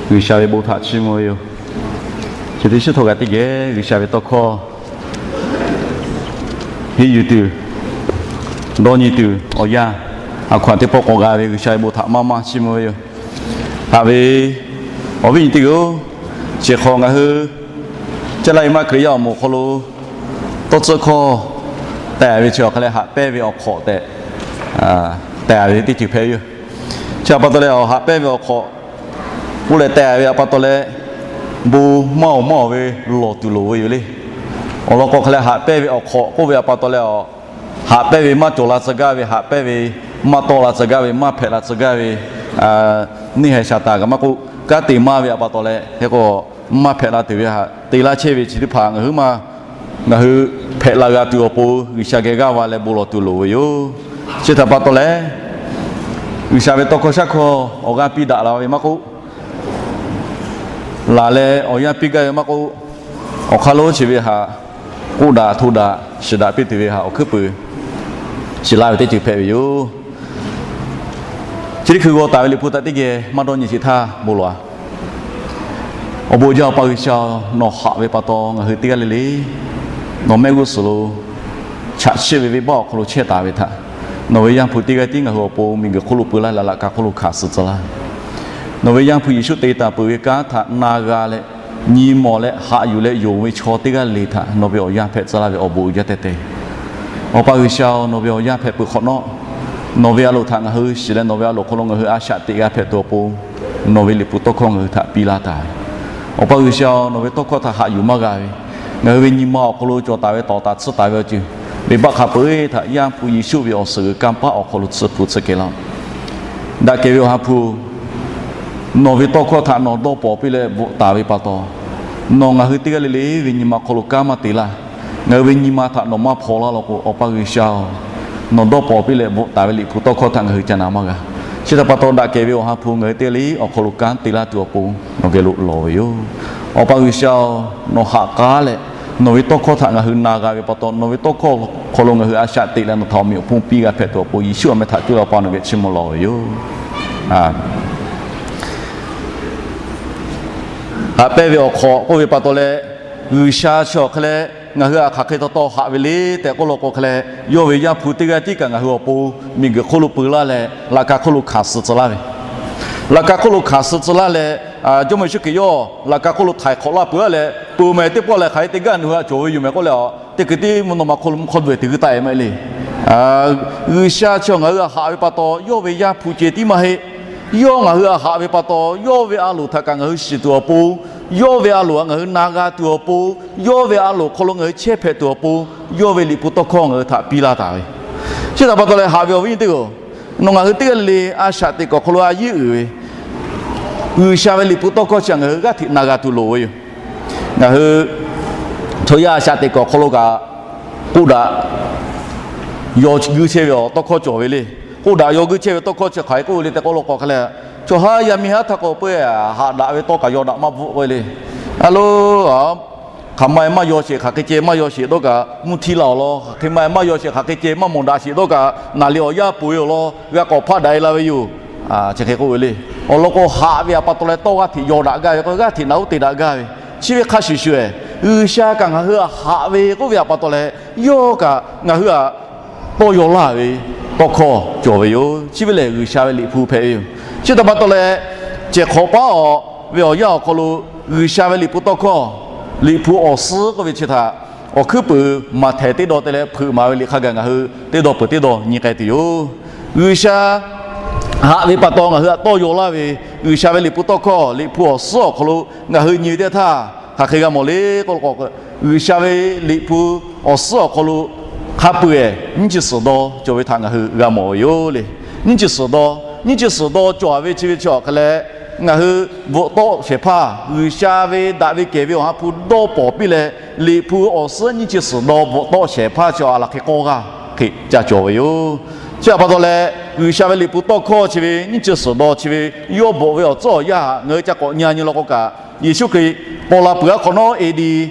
G'uiˬsha ve bon htaꞈ chiˇ mvuh ve yoˬ. Chi teˇ shiˉ htawˇ kaꞈ teˇ geh G'uiˬsha ve tawˇ hkawˇ henˇ yuˬ tuˬ, dawˇ nyi tuˬ awˬ yanˇ, a hkaw-anˬ teˇ pawˆ k'awꞈ g'a ve G'uiˬsha ve bon htaꞈ maˇ maˇ chiˇ mvuh ve yoˬ. Haꞈ ve awˬ viˉ nyi teˇ g'aˇ-oˬ, chi hk'awꞈ ngaˬ hui Caˇ laˇ ve maˇ Hkriꞈ yaˇ awˬ moˍ awˬ hk'aw lo tawˇ tcuhˆ hkawˇ tehꞈ ve chi awˬ hk'a leh haꞈ pehnˇ ve awˬ hk'awꞈ tehꞈ tehꞈ ve teˇ ceuˬ hpehꞈ ve yoˬ. Chi htaꞈ pa taw leh, awˬ haꞈ pehnˇ ve awˬ hk'awꞈ k'oˆ leh tehꞈ ve htaꞈ pa taw leh, bon maˇ awˬ maˇ awˬ ve lawˬ tuˬ loˍ ve yoˬ le. Awˬ lawn k'o hk'a leh, haꞈ pehnˇ ve awˬ hk'awꞈ k'oˆ ve htaꞈ pa taw leh, haꞈ pehnˇ ve maˇ cawˬ la tcuh gaˇ ve, haꞈ pehnˇ ve maˇ tawˆ la tcuh gaˇ ve, maˇ hpehꞈ la tcuh gaˇ ve, neˇ haiˬ shaˍ taˍ kaꞈ maˇ k'oˆ, kanˉ te maˇ ve htaꞈ pa taw leh, hk'e k'o maˇ hpehꞈ la tuˬ ve htaꞈ te laˇ chehˇ ve chi teˇ hpaˍ ngaˬ hui maˇ ngaˬ hui hpehꞈ la g'a tuˬ awˬ pon G'uiˬsha geh g'aˇ va leh bon lawˬ tuˬ loˍ ve yoˬ. Chi htaꞈ pa taw leh, G'uiˬsha ve tawˇ hkawˇ shaˉ hkawˇ awˬ g'aˇ piˇ daꞈ la ve maˇ k'oˆ, laˬ leh awˬ yanˇ piˇ gaˇ ve maˇ k'oˆ, awˬ hk'aˇ lonˉ chi ve htaꞈ k'oˆ daꞈ hto daꞈ shiˍ daꞈ piˇ tuˬ ve htaꞈ awˬ hkuiˉ puiˍ shiˍ laˇ ve teˇ ceuˬ hpehꞈ ve yoˬ. Chi teˇ hkui g'aw taˍ ve Liꞈ hpu htaꞈ teˇ geh maˇ dawˇ nyi sheˍ htaˇ bon lawˬ-a. Awˬ bon jaˇ Awˬ pa G'uiˬsha-oˬ, nawˬ haꞈ ve pa taw ngaˬ hui teˇ g'aˇ le le nawˬ mehˆ g'uˇ suhˍ lo chaꞈ chiˆ ve venˇbaˆ awˬ hk'aw lo chehˇ taˍ ve htaꞈ, nawˬ ve Yaˇ hpu teˇ g'aˇ tiˉ ngaˬ hui awˬ pon miˬguiˬ hk'oˆ lo peu laˇ leh laꞈ ka hk'oˆ lo hkanˍ suh tcuh laˇ. Nawˬ ve Yaˇ hpu Yeˍsuˆ te taˍ peuˬ ve kanˉ htaꞈ na g'a leh, nyi mawˬ leh haꞈ yuˬ leh yonˍ ve chaw teˇ g'aˇ le le htaꞈ nawˬ ve awˬ yanˇ hpehꞈ tcuh laˇ ve awˬ bon uiˍ jaˇ tehꞈ tehꞈ. Awˬ pa G'uiˬsha-oˬ, nawˬ ve awˬ yanˇ hpehꞈ peuˬ hk'awꞈ nawˉ, nawˬ ve a loˍ htaꞈ ngaˬ hui shiˍ leh nawˬ ve a loˍ hk'aw lo ngaˬ hui a shaꞈ teꞈ g'a hpehꞈ tuˬ awˬ pon, nawˬ ve Liꞈ hpu tawˇ hkawˇ ngaˬ hui htaꞈ piˇ laˇ taˍ ve. Awˬ pa G'uiˬsha-oˬ, nawˬ ve tawˇ hkawˇ htaꞈ haꞈ yuˬ maˇ g'a ve, ngaˬ hui ve nyi ma awˬ hk'aw lo cawˬ taˍ ve tawˍ taˍ tsuhˇ taˍ ve awˬ ceuˬ, venˇbaˆ hk'a peu-eˬ htaꞈ Yaˇ hpu Yeˍsuˆ ve awˬ suhˍ g'uiˬ kanˇ paˆ awˬ hk'aw lo tsuhˇ hpu tsuhˇ kehˬ laˇ-oˆ. Daꞈ kehˬ ve Awˬ ha hpu, nawˬ ve tawˇ hkawˇ htaꞈ nawˬ dawˇ pawnˍ piˇ leh bvuhꞈ taˍ ve pa taw, nawˬ ngaˬ hui teˇ g'aˇ le le ve nyi ma hk'aw lo kanˉ maˇ te laˇ. Ngaˬ hui ve nyi ma htaꞈ nawˬ maˇ hpaw laˇ law k'o, Awˬ pa G'uiˬsha-oˬ, nawˬ dawˇ pawnˍ piˇ leh bvuhꞈ taˍ ve Liꞈ hpu tawˇ hkawˇ htaꞈ ngaˬ hui ca na maˇ g'a. Chi htaꞈ pa taw, daꞈ kehˬ ve Awˬ ha hpu ngaˬ hui teˇ g'aˇ le awˬ hk'aw lo kanˉ te laˇ tuˬ awˬ pon nawˬ geh lo lawˬ ve yoˬ. Awˬ pa G'uiˬsha-oˬ, nawˬ haꞈ k'aˉ leh nawˬ ve tawˇ hkawˇ htaꞈ ngaˬ hui na g'a ve pa taw, nawˬ ve tawˇ hkawˇ hk'aw lo ngaˬ hui a shaꞈ teꞈ leh nawˬ htaꞈ awˬ meꞈ awˬ hponˇ piˇ g'a hpehꞈ tuˬ awˬ pon, Yeˍsuˆ awˬ meh htaꞈ cuˇ leh Awˬ pa nawˬ geh chiˇ mvuh lawˬ ve yoˬ. Haꞈ pehnˇ ve awˬ hk'awꞈ k'oˆ ve pa taw leh, G'uiˬsha chi awˬ hk'e leh ngaˬ hui a hk'aˬ hk'e taw taw haꞈ ve le tehꞈ k'oˆ law k'o hk'e leh, yawˇ ve Yaˇ hpu teˇ g'aˇ tiˉ kaꞈ ngaˬ hui awˬ pon miˬguiˬ hk'oˆ lo peu laˇ leh laꞈ ka hk'oˆ lo hkanˍ suh tcuh laˇ ve. Laꞈ ka hk'oˆ lo hkanˍ suh tcuh laˇ leh, Jawˇmawˇ Yeˍsuˆ Hkriꞈ yawˇ laꞈ ka hk'oˆ lo htaiˍ hk'awꞈ laˇ peuˬ-a leh, peu ma e teˇ pawˆ leh hk'aˬ hk'e te gaˇ nawˬ hui htaꞈ cawˬ ve yoˬ mehˍ k'oˆ leh, teˇ hkui tiˉ mvuhˇ naw ma hk'oˆ lo mvuhˇ hk'awˇ dawˬ-e te g'uiˇ taˆ-e maˇ heˆ le. G'uiˬsha chi ngaˬ hui a haꞈ ve pa taw, yawˇ ve Yaˇ hpu ceh tiˉ maˇ heˆ. Yawˇ ngaˬ hui a haꞈ ve pa taw, yawˇ ve a loˍ htaꞈ kaꞈ ngaˬ hui shiˍ tuˬ awˬ pon, yawˇ ve a loˍ htaꞈ ngaˬ hui na g'a tuˬ awˬ pon, yawˇ ve a loˍ hk'aw lo ngaˬ hui chehˇ hpehꞈ tuˬ awˬ pon, yawˇ ve Liꞈ hpu tawˇ hkawˇ ngaˬ hui htaꞈ piˇ laˇ taˍ ve. Chi htaꞈ pa taw leh haꞈ ve awˬ viˉ nyi teˇ g'aˇ-oˬ, nawˬ ngaˬ hui teˇ g'aˇ le le a shaꞈ teꞈ kuiˬ awˬ hk'aw lo a yeˇ uiˍ ve G'uiˬsha ve Liꞈ hpu tawˇ hkawˇ chi ngaˬ hui g'aˇ hteꞈ na g'a tuˬ loˍ ve yoˬ. Ngaˬ hui chaw yaˇ a shaꞈ teꞈ kuiˬ awˬ hk'aw lo kaꞈ k'oˆ daꞈ yaw g'uiˇ chehˇ ve awˬ tawˇ hkawˇ cawˬ ve le. K'oˆ daꞈ yaw g'uiˇ chehˇ ve tawˇ hkawˇ chi hk'aˬ hk'e k'oˆ ve le tehꞈ k'oˆ law k'o hk'e leh, chaw haˉ yaˇ miˇ haˉ htaˇ k'o peu-eˬ haꞈ daꞈ ve tawˇ kaꞈ yaw daꞈ maˇ bvuhˆ k'oˆ ve le. A lo, hk'aˬ ma e maˇ yaw sheˍ hk'aˬ hk'e ceh maˇ yaw sheˍ dawˇ kaꞈ mvuhˇ htiˇ la awˬ lawn, hk'aˬ hk'e ma e maˇ yaw sheˍ hk'aˬ hk'e ceh maˇ mawˬ daꞈ sheˍ dawˇ kaꞈ naˍ liꞈ awˬ yanˇ peuˬ ve awˬ lawn g'a k'awꞈ hpaˆ daꞈ e la ve yoˬ. Chi hk'e k'oˆ ve le. Awˬ lawn k'o, haꞈ ve htaꞈ pa taw leh tawˇ g'aˇ hteꞈ yaw daꞈ gaˇ ve k'o, g'aˇ hteꞈ naꞈ uˉ te daꞈ gaˇ ve. Chi ve hk'a shuˍ shuˍ-eˬ, G'uiˬsha kaꞈ ngaˬ hui haꞈ ve k'oˆ ve htaꞈ pa taw leh, yawˇ kaꞈ ngaˬ hui htaꞈ tawˇ yaw laˇ ve tawˇ hkawˇ cawˬ ve yoˬ. Chi ve lehˬ, G'uiˬsha ve Liꞈ hpu hpehꞈ ve yoˬ. Chi htaꞈ pa taw leh, cehˬ hk'awꞈ paˉ awˬ ve awˬ yanˇ awˬ hk'aw lo G'uiˬsha ve Liꞈ hpu tawˇ hkawˇ, Liꞈ hpu awˬ suhˉ k'oˆ ve chi htaꞈ awˬ hkuiˉ puiˍ Maꞈhtehˍ teˇ dawˇ te leh hpeuꞈ maˍ ve liꞈ hk'a gaˬ ngaˬ hui teˇ dawˇ peuˬ teˇ dawˇ nyi k'ai tuˬ yoˬ. G'uiˬsha haꞈ ve pa taw ngaˬ hui htaꞈ tawˇ yaw laˇ ve G'uiˬsha ve Liꞈ hpu tawˇ hkawˇ, Liꞈ hpu awˬ suhˉ awˬ hk'aw lo ngaˬ hui nyi ve teˇ htaˇ, hk'aˬ hk'e g'a mawˬ le k'oˆ law k'o, G'uiˬsha ve Liꞈ hpu awˬ suhˉ awˬ hk'aw lo hk'a peu-eˬ nyiˇ chi suhˍ dawˇ cawˬ ve htaꞈ ngaˬ hui g'a mawˬ ve yoˬ le. Nyiˇ chi suhˍ dawˇ, nyiˇ chi suhˍ dawˇ cawˬ ve chi ve chi awˬ hk'e leh, ngaˬ hui bvuhꞈ tawˆ shehˍ hpaˇ G'uiˬsha ve daꞈ ve kehˬ ve Awˬ ha hpu dawˇ pawnˍ piˇ leh, Liꞈ hpu awˬ suhˉ nyiˇ chi suhˍ dawˇ bvuhꞈ tawˆ shehˍ hpaˇ chi a laˬ hk'e k'awˇ g'aˇ hk'e ca cawˬ ve yoˬ. Chi htaꞈ pa taw leh, G'uiˬsha ve Liꞈ hpu tawˇ hkawˇ chi ve nyiˇ chi suhˍ dawˇ chi ve yawˇ bvuhꞈ ve awˬ tcuhˉ awˬ yanˇ ngaˬ hui ca k'awꞈ nyi nyi law k'o kaꞈ, Yeˍsuˆ Hkriꞈ paw la peuˬ aˉ hk'awꞈ nawˉ, A D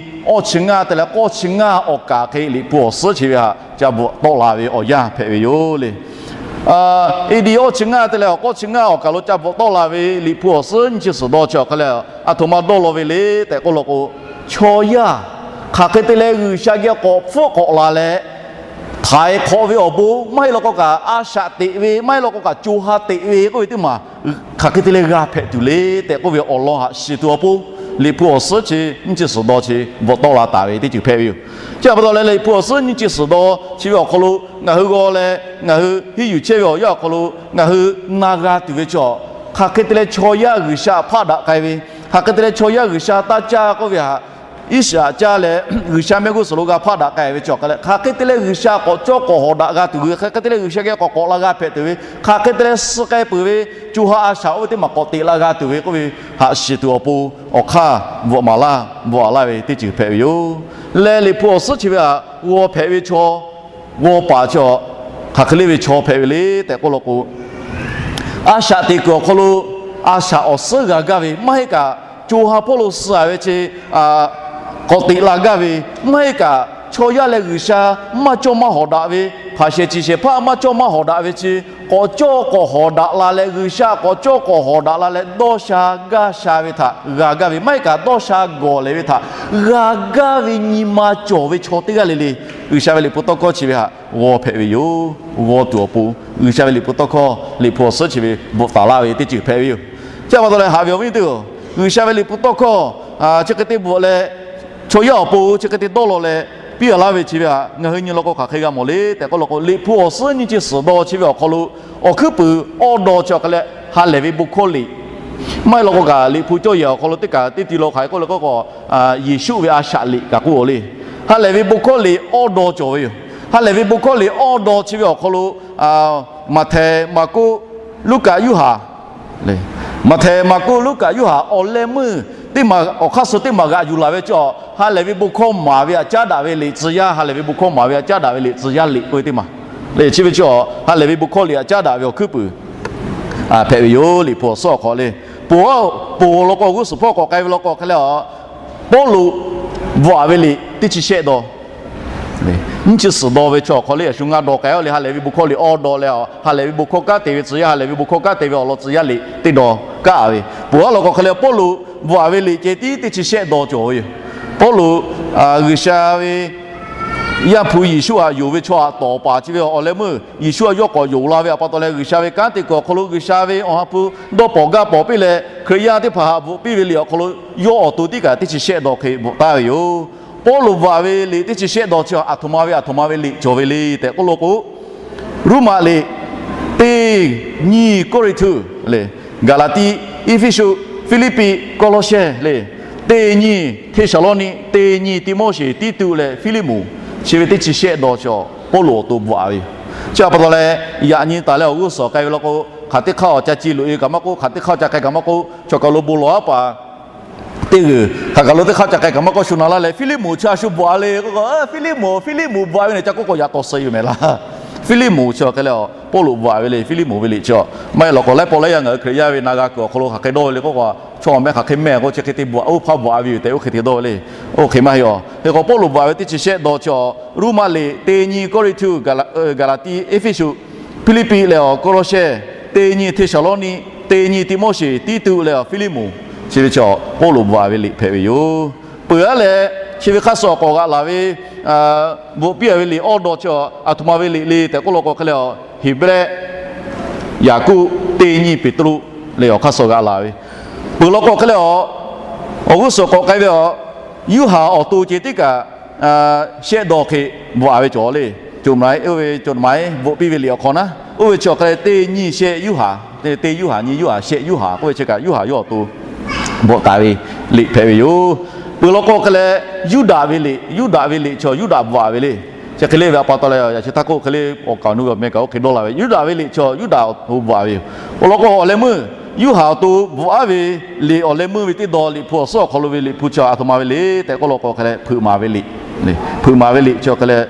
awˇ chi ngaˇ te leh k'awˇ chi ngaˇ awˬ kaˍ hk'e Liꞈ hpu awˬ suhˉ chi ve htaꞈ ca bvuhꞈ tawˆ la ve awˬ yanˇ hpehꞈ ve yoˬ le. A, A D awˇ chi ngaˇ te leh awˬ k'awˇ chi ngaˇ awˬ kaˬ lo ca bvuhꞈ tawˆ la ve Liꞈ hpu awˬ suhˉ nyiˇ chi suhˍ dawˇ chi awˬ hk'aˇ lehˬ, aˬ htoꞈ ma dawˇ law ve le tehꞈ k'oˆ law k'o, chaw yaˇ hk'aˬ hk'e te leh G'uiˬsha geh k'awꞈ hpfuhˆ k'awꞈ la leh, htaiˍ hk'awꞈ ve awˬ bon maˇ heˆ law k'o kaꞈ, a shaꞈ teꞈ ve maˇ heˆ law k'o kaꞈ, co ha teꞈ ve k'oˆ ve teˇ maˬ hk'aˬ hk'e te leh g'a hpehꞈ tuˬ le tehꞈ k'oˆ ve awˬ lawn haꞈ shiˍ tuˬ awˬ pon, Liꞈ hpu awˬ suhˉ chi nyiˇ chi suhˍ dawˇ chi bvuhꞈ tawˆ la taˍ ve teˇ ceuˬ hpehꞈ ve yoˬ. Chi a pa taw leh Liꞈ hpu awˬ suhˉ nyiˇ chi suhˍ dawˇ chi ve awˬ hk'aw lo ngaˬ hui g'aw leh ngaˬ hui henˇ yuˬ chehˇ ve awˬ yanˇ awˬ hk'aw lo ngaˬ hui na g'a tuˬ ve chaw, hk'aˬ hk'e te leh chaw yaˇ G'uiˬsha hpaˆ daꞈ k'ai ve, hk'aˬ hk'e te leh chaw yaˇ G'uiˬsha taˇ caˇ k'oˆ ve htaꞈ Iˉsaˍreˍlaˆ caˇ leh G'uiˬsha mehˆ g'uˇ suhˍ lo g'a hpaˆ daꞈ k'ai ve chi awˬ hk'aˇ lehˬ, hk'aˬ hk'e te leh G'uiˬsha k'awꞈ cawˇ k'awꞈ hawꞈ daꞈ g'a tuˬ ve, hk'aˬ hk'e te leh G'uiˬsha geh k'awꞈ k'awꞈ la g'a hpehꞈ tuˬ ve, hk'aˬ hk'e te leh suh k'ai peuˬ ve co ha a shaꞈ oˇ ve teˇ maˬ k'awꞈ teꞈ la g'a tuˬ ve k'oˆ ve haꞈ shiˍ tuˬ awˬ pon awˬ hk'aˇ bvuhꞈ maˍ laˇ bvuhꞈ a laˇ ve teˇ ceuˬ hpehꞈ ve yoˬ. Leh Liꞈ hpu awˬ suhˉ chi ve htaꞈ g'aw hpehꞈ ve chaw, g'aw paˍ chi hk'aˬ hk'e le ve chaw hpehꞈ ve le tehꞈ k'oˆ law k'o, a shaꞈ teꞈ kuiˬ awˬ hk'aw lo a shaꞈ awˬ suhˉ g'a gaˇ ve maˇ heˆ kaꞈ, co ha hpawˇ lo suh a ve chi k'awꞈ teꞈ la gaˇ ve maˇ heˆ kaꞈ, chaw yaˇ leh G'uiˬsha maˇ cawˇ maˇ hawꞈ daꞈ ve, hpaˍ shehˍ ciˬ shehˍ hpaˇ maˇ cawˇ maˇ hawꞈ daꞈ ve chi k'awꞈ cawˇ k'awꞈ hawꞈ daꞈ la leh, G'uiˬsha k'awꞈ cawˇ k'awꞈ hawꞈ daꞈ la leh dawˇ sha gaˇ sha ve htaꞈ g'a gaˇ ve maˇ heˆ kaꞈ, dawˇ sha gawˬ lehˬ ve htaꞈ g'a gaˇ ve nyi ma cawˬ ve chaw teˇ g'aˇ le le, G'uiˬsha ve Liꞈ hpu tawˇ hkawˇ chi ve htaꞈ g'aw hpehꞈ ve yoˬ. G'aw tuˬ awˬ pon G'uiˬsha ve Liꞈ hpu tawˇ hkawˇ Liꞈ hpu awˬ suhˉ chi ve bvuhꞈ taˍ laˇ ve teˇ ceuˬ hpehꞈ ve yoˬ. Chi a pa taw leh haꞈ ve awˬ viˉ nyi teˇ-oˬ, G'uiˬsha ve Liꞈ hpu tawˇ hkawˇ chi hk'e te bvuhꞈ leh, chaw yaˇ awˬ pon chi hk'e te dawˇ law leh piˇ a laˇ ve chi ve htaꞈ ngaˬ hui nyi law k'o hk'aˬ hk'e g'a mawˬ le tehꞈ k'oˆ law k'o, Liꞈ hpu awˬ suhˉ nyiˇ chi suhˍ dawˇ chi ve awˬ hk'aw lo awˬ hkuiˉ puiˍ awˇ daw chi awˬ hk'aˇ lehˬ, ha lehˬ ve bon hkawˇ liꞈ maˇ heˆ law k'o kaꞈ, Liꞈ hpu cawˇ yehˬ awˬ hk'aw lo teˇ kaꞈ teˇ ti law hk'aˬ hk'e k'oˆ le k'oˆ k'o, Yeˍsuˆ ve a shaꞈ liꞈ kaꞈ k'oˆ le. Ha lehˬ ve bon hkawˇ liꞈ awˇ daw cawˬ ve yoˬ. Ha lehˬ ve bon hkawˇ liꞈ awˇ daw chi ve awˬ hk'aw lo Maꞈhtehˍ, Maˍkuˆ, Luˉkaꞈ, Yoˇhanˬ, Maꞈhtehˍ, Maˍkuˆ, Luˉkaꞈ, Yoˇhanˬ awˬ leh meuˇ teˇ maˬ awˬ hk'aˇ suh teˇ maˬ g'aꞈ yuˬ laˬ ve chi, ha lehˬ ve bon hkawˇ maˍ ve htaꞈ caˉ daꞈ ve liꞈ tcuh yaˇ, ha lehˬ ve bon hkawˇ maˍ ve htaꞈ caˉ daꞈ ve liꞈ tcuh yaˇ liꞈ k'oˆ ve teˇ maˬ le. Chi ve chi ha lehˬ ve bon hkawˇ liꞈ htaꞈ caˉ daꞈ ve awˬ hkuiˉ puiˍ hpehꞈ ve yoˬ. Liꞈ hpu awˬ suhˉ awˬ hk'aw le, ponˬ ponˬ law k'o, g'uˇ suhˍ hpawˇ k'awꞈ k'ai ve law k'o hk'e leh, Pawˇluꞈ bvuhꞈ ve liꞈ teˇ chi shehˆ daw, nyiˇ chi suhˍ daw ve chi awˬ hk'aw le, a shu ngaˇ daw k'ai le. Ha lehˬ ve bon hkawˇ liꞈ awˇ daw leh, ha lehˬ ve bon hkawˇ kanˉ te ve tcuh yaˇ, ha lehˬ ve bon hkawˇ kanˉ te ve awˬ lawn tcuh yaˇ liꞈ teˇ daw kaˉ ve, ponˬ a law k'o hk'e leh Pawˇluꞈ bvuhꞈ ve liꞈ ceh tiˉ teˇ chi shehˆ daw cawˬ ve yoˬ. Pawˇluꞈ G'uiˬsha ve Yaˇ hpu Yeˍsuˆ htaꞈ yonˍ ve chaw htaꞈ tawˍ paˍ chi ve awˬ leh meuˇ Yeˍsuˆ htaꞈ yawˇ k'awꞈ yonˍ la ve a pa taw leh, G'uiˬsha ve kanˉ te kuiˬ awˬ hk'aw lo G'uiˬsha ve awˬ ha hpu dawˇ pawˍ gaˇ pawˍ piˇ leh, Hkriꞈ yaˇ teˇ hpaˍ htaꞈ bvuhꞈ piˇ ve liꞈ awˬ hk'aw lo yawˇ awˬ to tiˉ kaꞈ teˇ chi shehˆ daw hk'e bvuhꞈ taˍ ve yoˬ. Pawˇluꞈ bvuhꞈ ve liꞈ teˇ chi shehˆ daw chi aˬ htoꞈ ma ve aˬ htoꞈ ma ve liꞈ cawˬ ve le tehꞈ k'oˆ law k'o, Roˉmaꞈ liꞈ teˇ nyiˇ Kawˇrenˍhtuˆ le, Gaˍlaˍtiˆ, Eˇfeˇsuꞈ, Hpiˇliˇpiˆ, Kawˇlawˇshehˇ le, teˇ nyiˇ Hteˇsaˍlawˇniˆ, teˇ nyiˇ Tiˆmoˉseˍ, Tiˇtuˆ leh Hpiˇliˇmonˍ, chi ve teˇ chi shehˆ daw chi Pawˇluꞈ awˬ to bvuhꞈ ve yoˬ. Chi a pa taw leh, yaꞈ nyi taˍ leh awˬ g'uˇ suhˍ k'ai ve law k'o, hk'aˬ teˇ hk'aˇ awˬ ca ce loꞈ e kaꞈ maˇ k'oˆ, hk'aˬ teˇ hk'aˇ ca k'ai kaꞈ maˇ k'oˆ, chaw kaˬ lo bon lawˬ aˉ paˍ teˇ g'uiˬ hk'aˬ kaˬ lo teˇ hk'aˇ ca k'ai kaꞈ maˇ k'oˆ, shu na laˇ leh Hpiˇliˇmonˍ chi a shu bvuhꞈ a le k'o, Hpiˇliˇmonˍ, Hpiˇliˇmonˍ bvuhꞈ a ve na ca k'oˆ k'o yaꞈ taw suh yoˬ mehˍ laˇ. Hpiˇliˇmonˍ chi awˬ hk'e leh Pawˇluꞈ bvuhꞈ ve le. Hpiˇliˇmonˍ ve liꞈ chi maˇ heˆ law k'o, laiˉ pawˆ laiˉ yaˇ ngaˬ hui Hkriꞈ yaˇ ve na g'a kuiˬ awˬ hk'aw lo hk'aˬ hk'e dawˇ ve le k'oˆ k'o, chaw mehˆ hk'aˬ hk'e mehˆ k'o chi hk'e te bvuhꞈ, oˇ hpaˇ bvuhꞈ a ve yoˬ tehꞈ oˇ hk'e te dawˇ ve le. Oˇ hk'e maˇ heˆ aˬ. Hk'e k'o Pawˇluꞈ bvuhꞈ ve teˇ chi shehˆ daw chi, Roˉmaꞈ liꞈ, teˇ nyiˇ Kawˇrenˍhtuˆ, Gaˍlaˍtiˆ, Eˇfeˇsuꞈ, Hpiˇliˇpiˆ leh awˬ Kawˇlawˇshehˇ, teˇ nyiˇ Hteˇsaˍlawˇniˆ, teˇ nyiˇ Tiˆmoˉseˍ, Tiˇtuˆ leh awˬ Hpiˇliˇmonˍ, chi ve chi Pawˇluꞈ bvuhꞈ ve liꞈ hpehꞈ ve yoˬ. Peuˬ aˉ leh, chi ve hk'a suh awˬ k'awꞈ g'aꞈ laˬ ve bvuhꞈ piˇ a ve liꞈ awˇ daw chi aˬ htoꞈ ma ve liꞈ le tehꞈ k'oˆ law k'o hk'e leh, Heˍbrehˇ, Yaˍkoˆ, teˇ nyiˇ Peˍtruˆ le awˬ hk'a suh g'aꞈ laˬ ve, peuˬ law k'o hk'e leh, awˬ g'uˇ suhˍ k'awꞈ k'ai ve aˬ, Yoˇhanˬ awˬ to ceh tiˉ kaꞈ shehˆ daw hk'e bvuhꞈ a ve cawˬ le. Coˬ ma oˇ ve coˬ ma bvuhꞈ piˇ ve liꞈ awˬ hk'aw naˉ, oˇ ve chi awˬ hk'e leh teˇ nyiˇ shehˆ Yoˇhanˬ, teˇ Yoˇhanˬ nyiˇ Yoˇhanˬ shehˆ Yoˇhanˬ k'oˆ ve chi kaꞈ Yoˇhanˬ yawˇ awˬ to bvuhꞈ taˍ ve liꞈ hpehꞈ ve yoˬ. Peuˬ law k'o hk'e leh, Yuˇdaꞈ ve liꞈ, Yuˇdaꞈ ve liꞈ chi Yuˇdaꞈ bvuhꞈ a ve le. Chi hk'e le ve a pa taw leh, yaꞈ chi htaˇ k'oˆ hk'e le, awˬ kaˍ awˬ nu ve awˬ meh kaꞈ oˇ hk'e dawˇ la ve, Yuˇdaꞈ ve liꞈ chi Yuˇdaꞈ awˬ to bvuhꞈ a ve yoˬ. Awˬ lawn k'o, awˬ leh meuˇ Yoˇhanˬ awˬ to bvuhꞈ aˉ ve liꞈ awˬ leh meuˇ ve teˇ daw Liꞈ hpu awˬ suhˉ awˬ hk'aw lo ve liꞈ hpu chi aˬ htoꞈ ma ve le tehꞈ k'oˆ law k'o hk'e leh, Hpeuꞈ maˍ ve liꞈ, Hpeuꞈ maˍ ve liꞈ chi awˬ hk'e leh,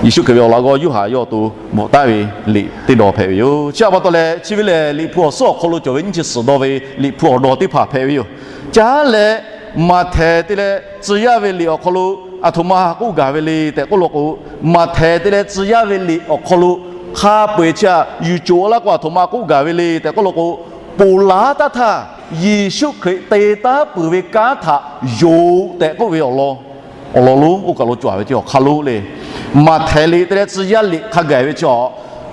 Yeˍsuˆ Hkriꞈ ve awˬ laꞈ g'awˇ Yoˇhanˬ yawˇ awˬ to bvuhꞈ taˍ ve liꞈ teˇ daw hpehꞈ ve yoˬ. Chi a pa taw leh, chi ve lehˬ Liꞈ hpu awˬ suhˉ awˬ hk'aw lo cawˬ ve nyiˇ chi suhˍ daw ve Liꞈ hpu awˬ daw teˇ hpaˍ hpehꞈ ve yoˬ. Caˇ leh, Maꞈhtehˍ te leh tcuh yaˇ ve liꞈ awˬ hk'aw lo aˬ htoꞈ ma k'oˆ gaˬ ve le tehꞈ k'oˆ law k'o, Maꞈhtehˍ te leh tcuh yaˇ ve liꞈ awˬ hk'aw lo hk'a peu-eˬ chi htaꞈ yuˬ coˬ laˇ k'o, aˬ htoꞈ ma k'oˆ gaˇ ve le tehꞈ k'oˆ law k'o, ponˬ laˬ taˇ htaˇ Yeˍsuˆ Hkriꞈ te taˉ peuˬ ve kanˉ htaꞈ yonˍ tehꞈ k'oˆ ve awˬ lawn, awˬ lawn lonˉ oˇ kaˬ lo cawˬ ve ceh awˬ hk'aˇ lonˉ le. Maꞈhtehˍ liꞈ te leh tcuh yaˇ liꞈ hk'a gaˬ ve chi,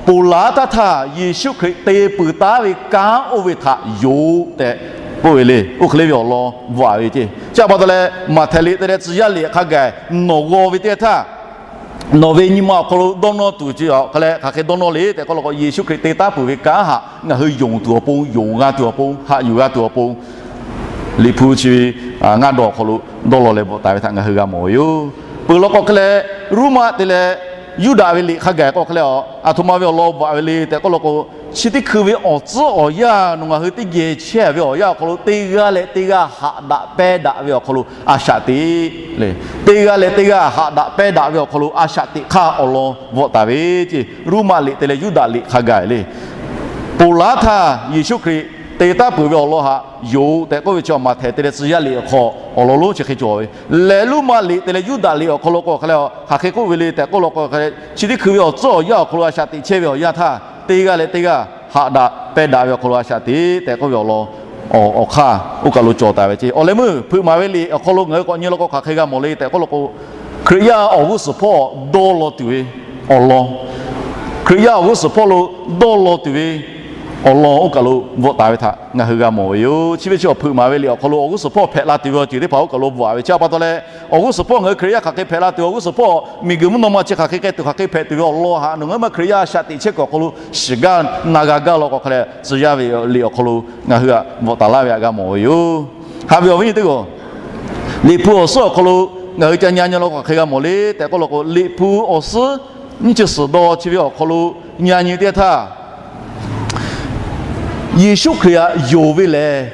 ponˬ laˬ taˇ htaˇ Yeˍsuˆ Hkriꞈ te peuˬ taˉ ve kanˉ oˇ ve htaꞈ yonˍ tehꞈ k'oˆ ve le. Oˇ hk'e le ve awˬ lawn bvuhꞈ ve ceh. Chi pa taw leh, Maꞈhtehˍ liꞈ te leh tcuh yaˇ liꞈ hk'a gaˬ nawˬ g'aw ve teˇ g'aˇ htaˇ, nawˬ ve nyi ma awˬ hk'aw lo dawˇ nawˇ tuˬ chi hk'e leh, hk'aˬ hk'e dawˇ nawˇ le tehꞈ k'oˆ law k'o, Yeˍsuˆ Hkriꞈ te taˉ peuˬ ve kanˉ htaꞈ ngaˬ hui yonˍ tuˬ awˬ pon, yonˍ g'a tuˬ awˬ pon, haꞈ yuˬ g'a tuˬ awˬ pon, Liꞈ hpu chi ve ngaˇ dawˇ awˬ hk'aw lo dawˇ law leh bvuhꞈ taˍ ve htaꞈ ngaˬ hui g'a mawˬ ve yoˬ. Peuˬ law k'o hk'e leh, Roˉmaꞈ te leh Yuˇdaꞈ ve liꞈ hk'a gaˬ k'o hk'e leh, aˬ htoꞈ ma ve awˬ lawn bvuhꞈ ve le tehꞈ k'oˆ law k'o, chi teˇ hkui ve awˬ tcuhˉ awˬ yanˇ nawˬ ngaˬ hui teˇ geh chehˇ ve awˬ yanˇ awˬ hk'aw lo teˇ g'aˇ leh teˇ g'aˇ haꞈ daꞈ pehˇ daꞈ ve awˬ hk'aw lo a shaꞈ teꞈ le. Teˇ g'aˇ leh teˇ g'aˇ haꞈ daꞈ pehˇ daꞈ ve awˬ hk'aw lo a shaꞈ teꞈ hk'aˇ awˬ lawn bvuhꞈ taˍ ve ceh. Roˉmaꞈ liꞈ te leh Yuˇdaꞈ liꞈ hk'a gaˬ le. Ponˬ laˬ htaˇ Yeˍsuˆ Hkriꞈ te taˉ peuˬ ve awˬ lawn htaꞈ yonˍ tehꞈ k'oˆ ve chi, Maꞈhtehˍ te leh tcuh yaˇ liꞈ awˬ hk'aw awˬ lawn lonˉ chi hk'e cawˬ ve leh, Roˉmaꞈ liꞈ te leh Yuˇdaꞈ liꞈ awˬ hk'aw lo k'o hk'e leh, hk'aˬ hk'e k'oˆ ve le tehꞈ k'oˆ law k'o hk'e leh, chi teˇ hkui ve awˬ tcuhˉ awˬ yanˇ awˬ hk'aw lo a shaꞈ teꞈ chehˇ ve awˬ yanˇ htaˇ, teˇ g'aˇ leh teˇ g'aˇ haꞈ daꞈ pehˇ daꞈ ve awˬ hk'aw lo a shaꞈ teꞈ tehꞈ k'oˆ ve awˬ lawn awˬ hk'aˇ oˇ kaˬ lo cawˬ taˍ ve ceh. Awˬ leh meuˇ hpeuꞈ maˍ ve liꞈ awˬ hk'aw lo ngaˬ hui k'awꞈ nyi law k'o hk'aˬ hk'e g'a mawˬ le tehꞈ k'oˆ law k'o, Hkriꞈ yaˇ awˬ g'uˇ suhˍ hpawˇ dawˇ law tuˬ ve awˬ lawn, Hkriꞈ yaˇ awˬ g'uˇ suhˍ hpawˇ lo dawˇ law tuˬ ve awˬ lawn oˇ kaˬ lo bvuhꞈ taˍ ve htaꞈ ngaˬ hui g'a mawˬ ve yoˬ. Chi ve chi awˬ hpeuꞈ maˍ ve liꞈ awˬ hk'aw lo awˬ g'uˇ suhˍ hpawˇ hpehꞈ la tuˬ ve awˬ ceuˬ teˇ hpaˍ oˇ kaˬ lo bvuhꞈ ve chi pa taw leh, awˬ g'uˇ suhˍ hpawˇ ngaˬ hui Hkriꞈ yaˇ hk'aˬ hk'e hpehꞈ la tuˬ, awˬ g'uˇ suhˍ hpawˇ miˬguiˬ mvuhˇ naw ma chi hk'aˬ hk'e k'ai tuˬ, hk'aˬ hk'e hpehꞈ tuˬ ve awˬ lawn htaꞈ nawˬ ngaˬ hui ma Hkriꞈ yaˇ a shaꞈ teꞈ chehˇ kuiˬ awˬ hk'aw lo shiˍ gaˇ na g'a gaˇ law k'o hk'e leh, tcuh yaˇ ve liꞈ awˬ hk'aw lo ngaˬ hui htaꞈ bvuhꞈ taˍ laˇ ve htaꞈ g'a mawˬ ve yoˬ. Haꞈ ve awˬ viˉ nyi teˇ hpaˍ-oˬ, Liꞈ hpu awˬ suhˉ awˬ hk'aw lo ngaˬ hui ca nyi nyi law k'o hk'aˬ hk'e g'a mawˬ le tehꞈ k'oˆ law k'o, Liꞈ hpu awˬ suhˉ nyiˇ chi suhˍ dawˇ chi ve awˬ hk'aw lo nyi nyi teˇ htaˇ, Yeˍsuˆ Hkriꞈ htaꞈ yonˍ ve lehˬ,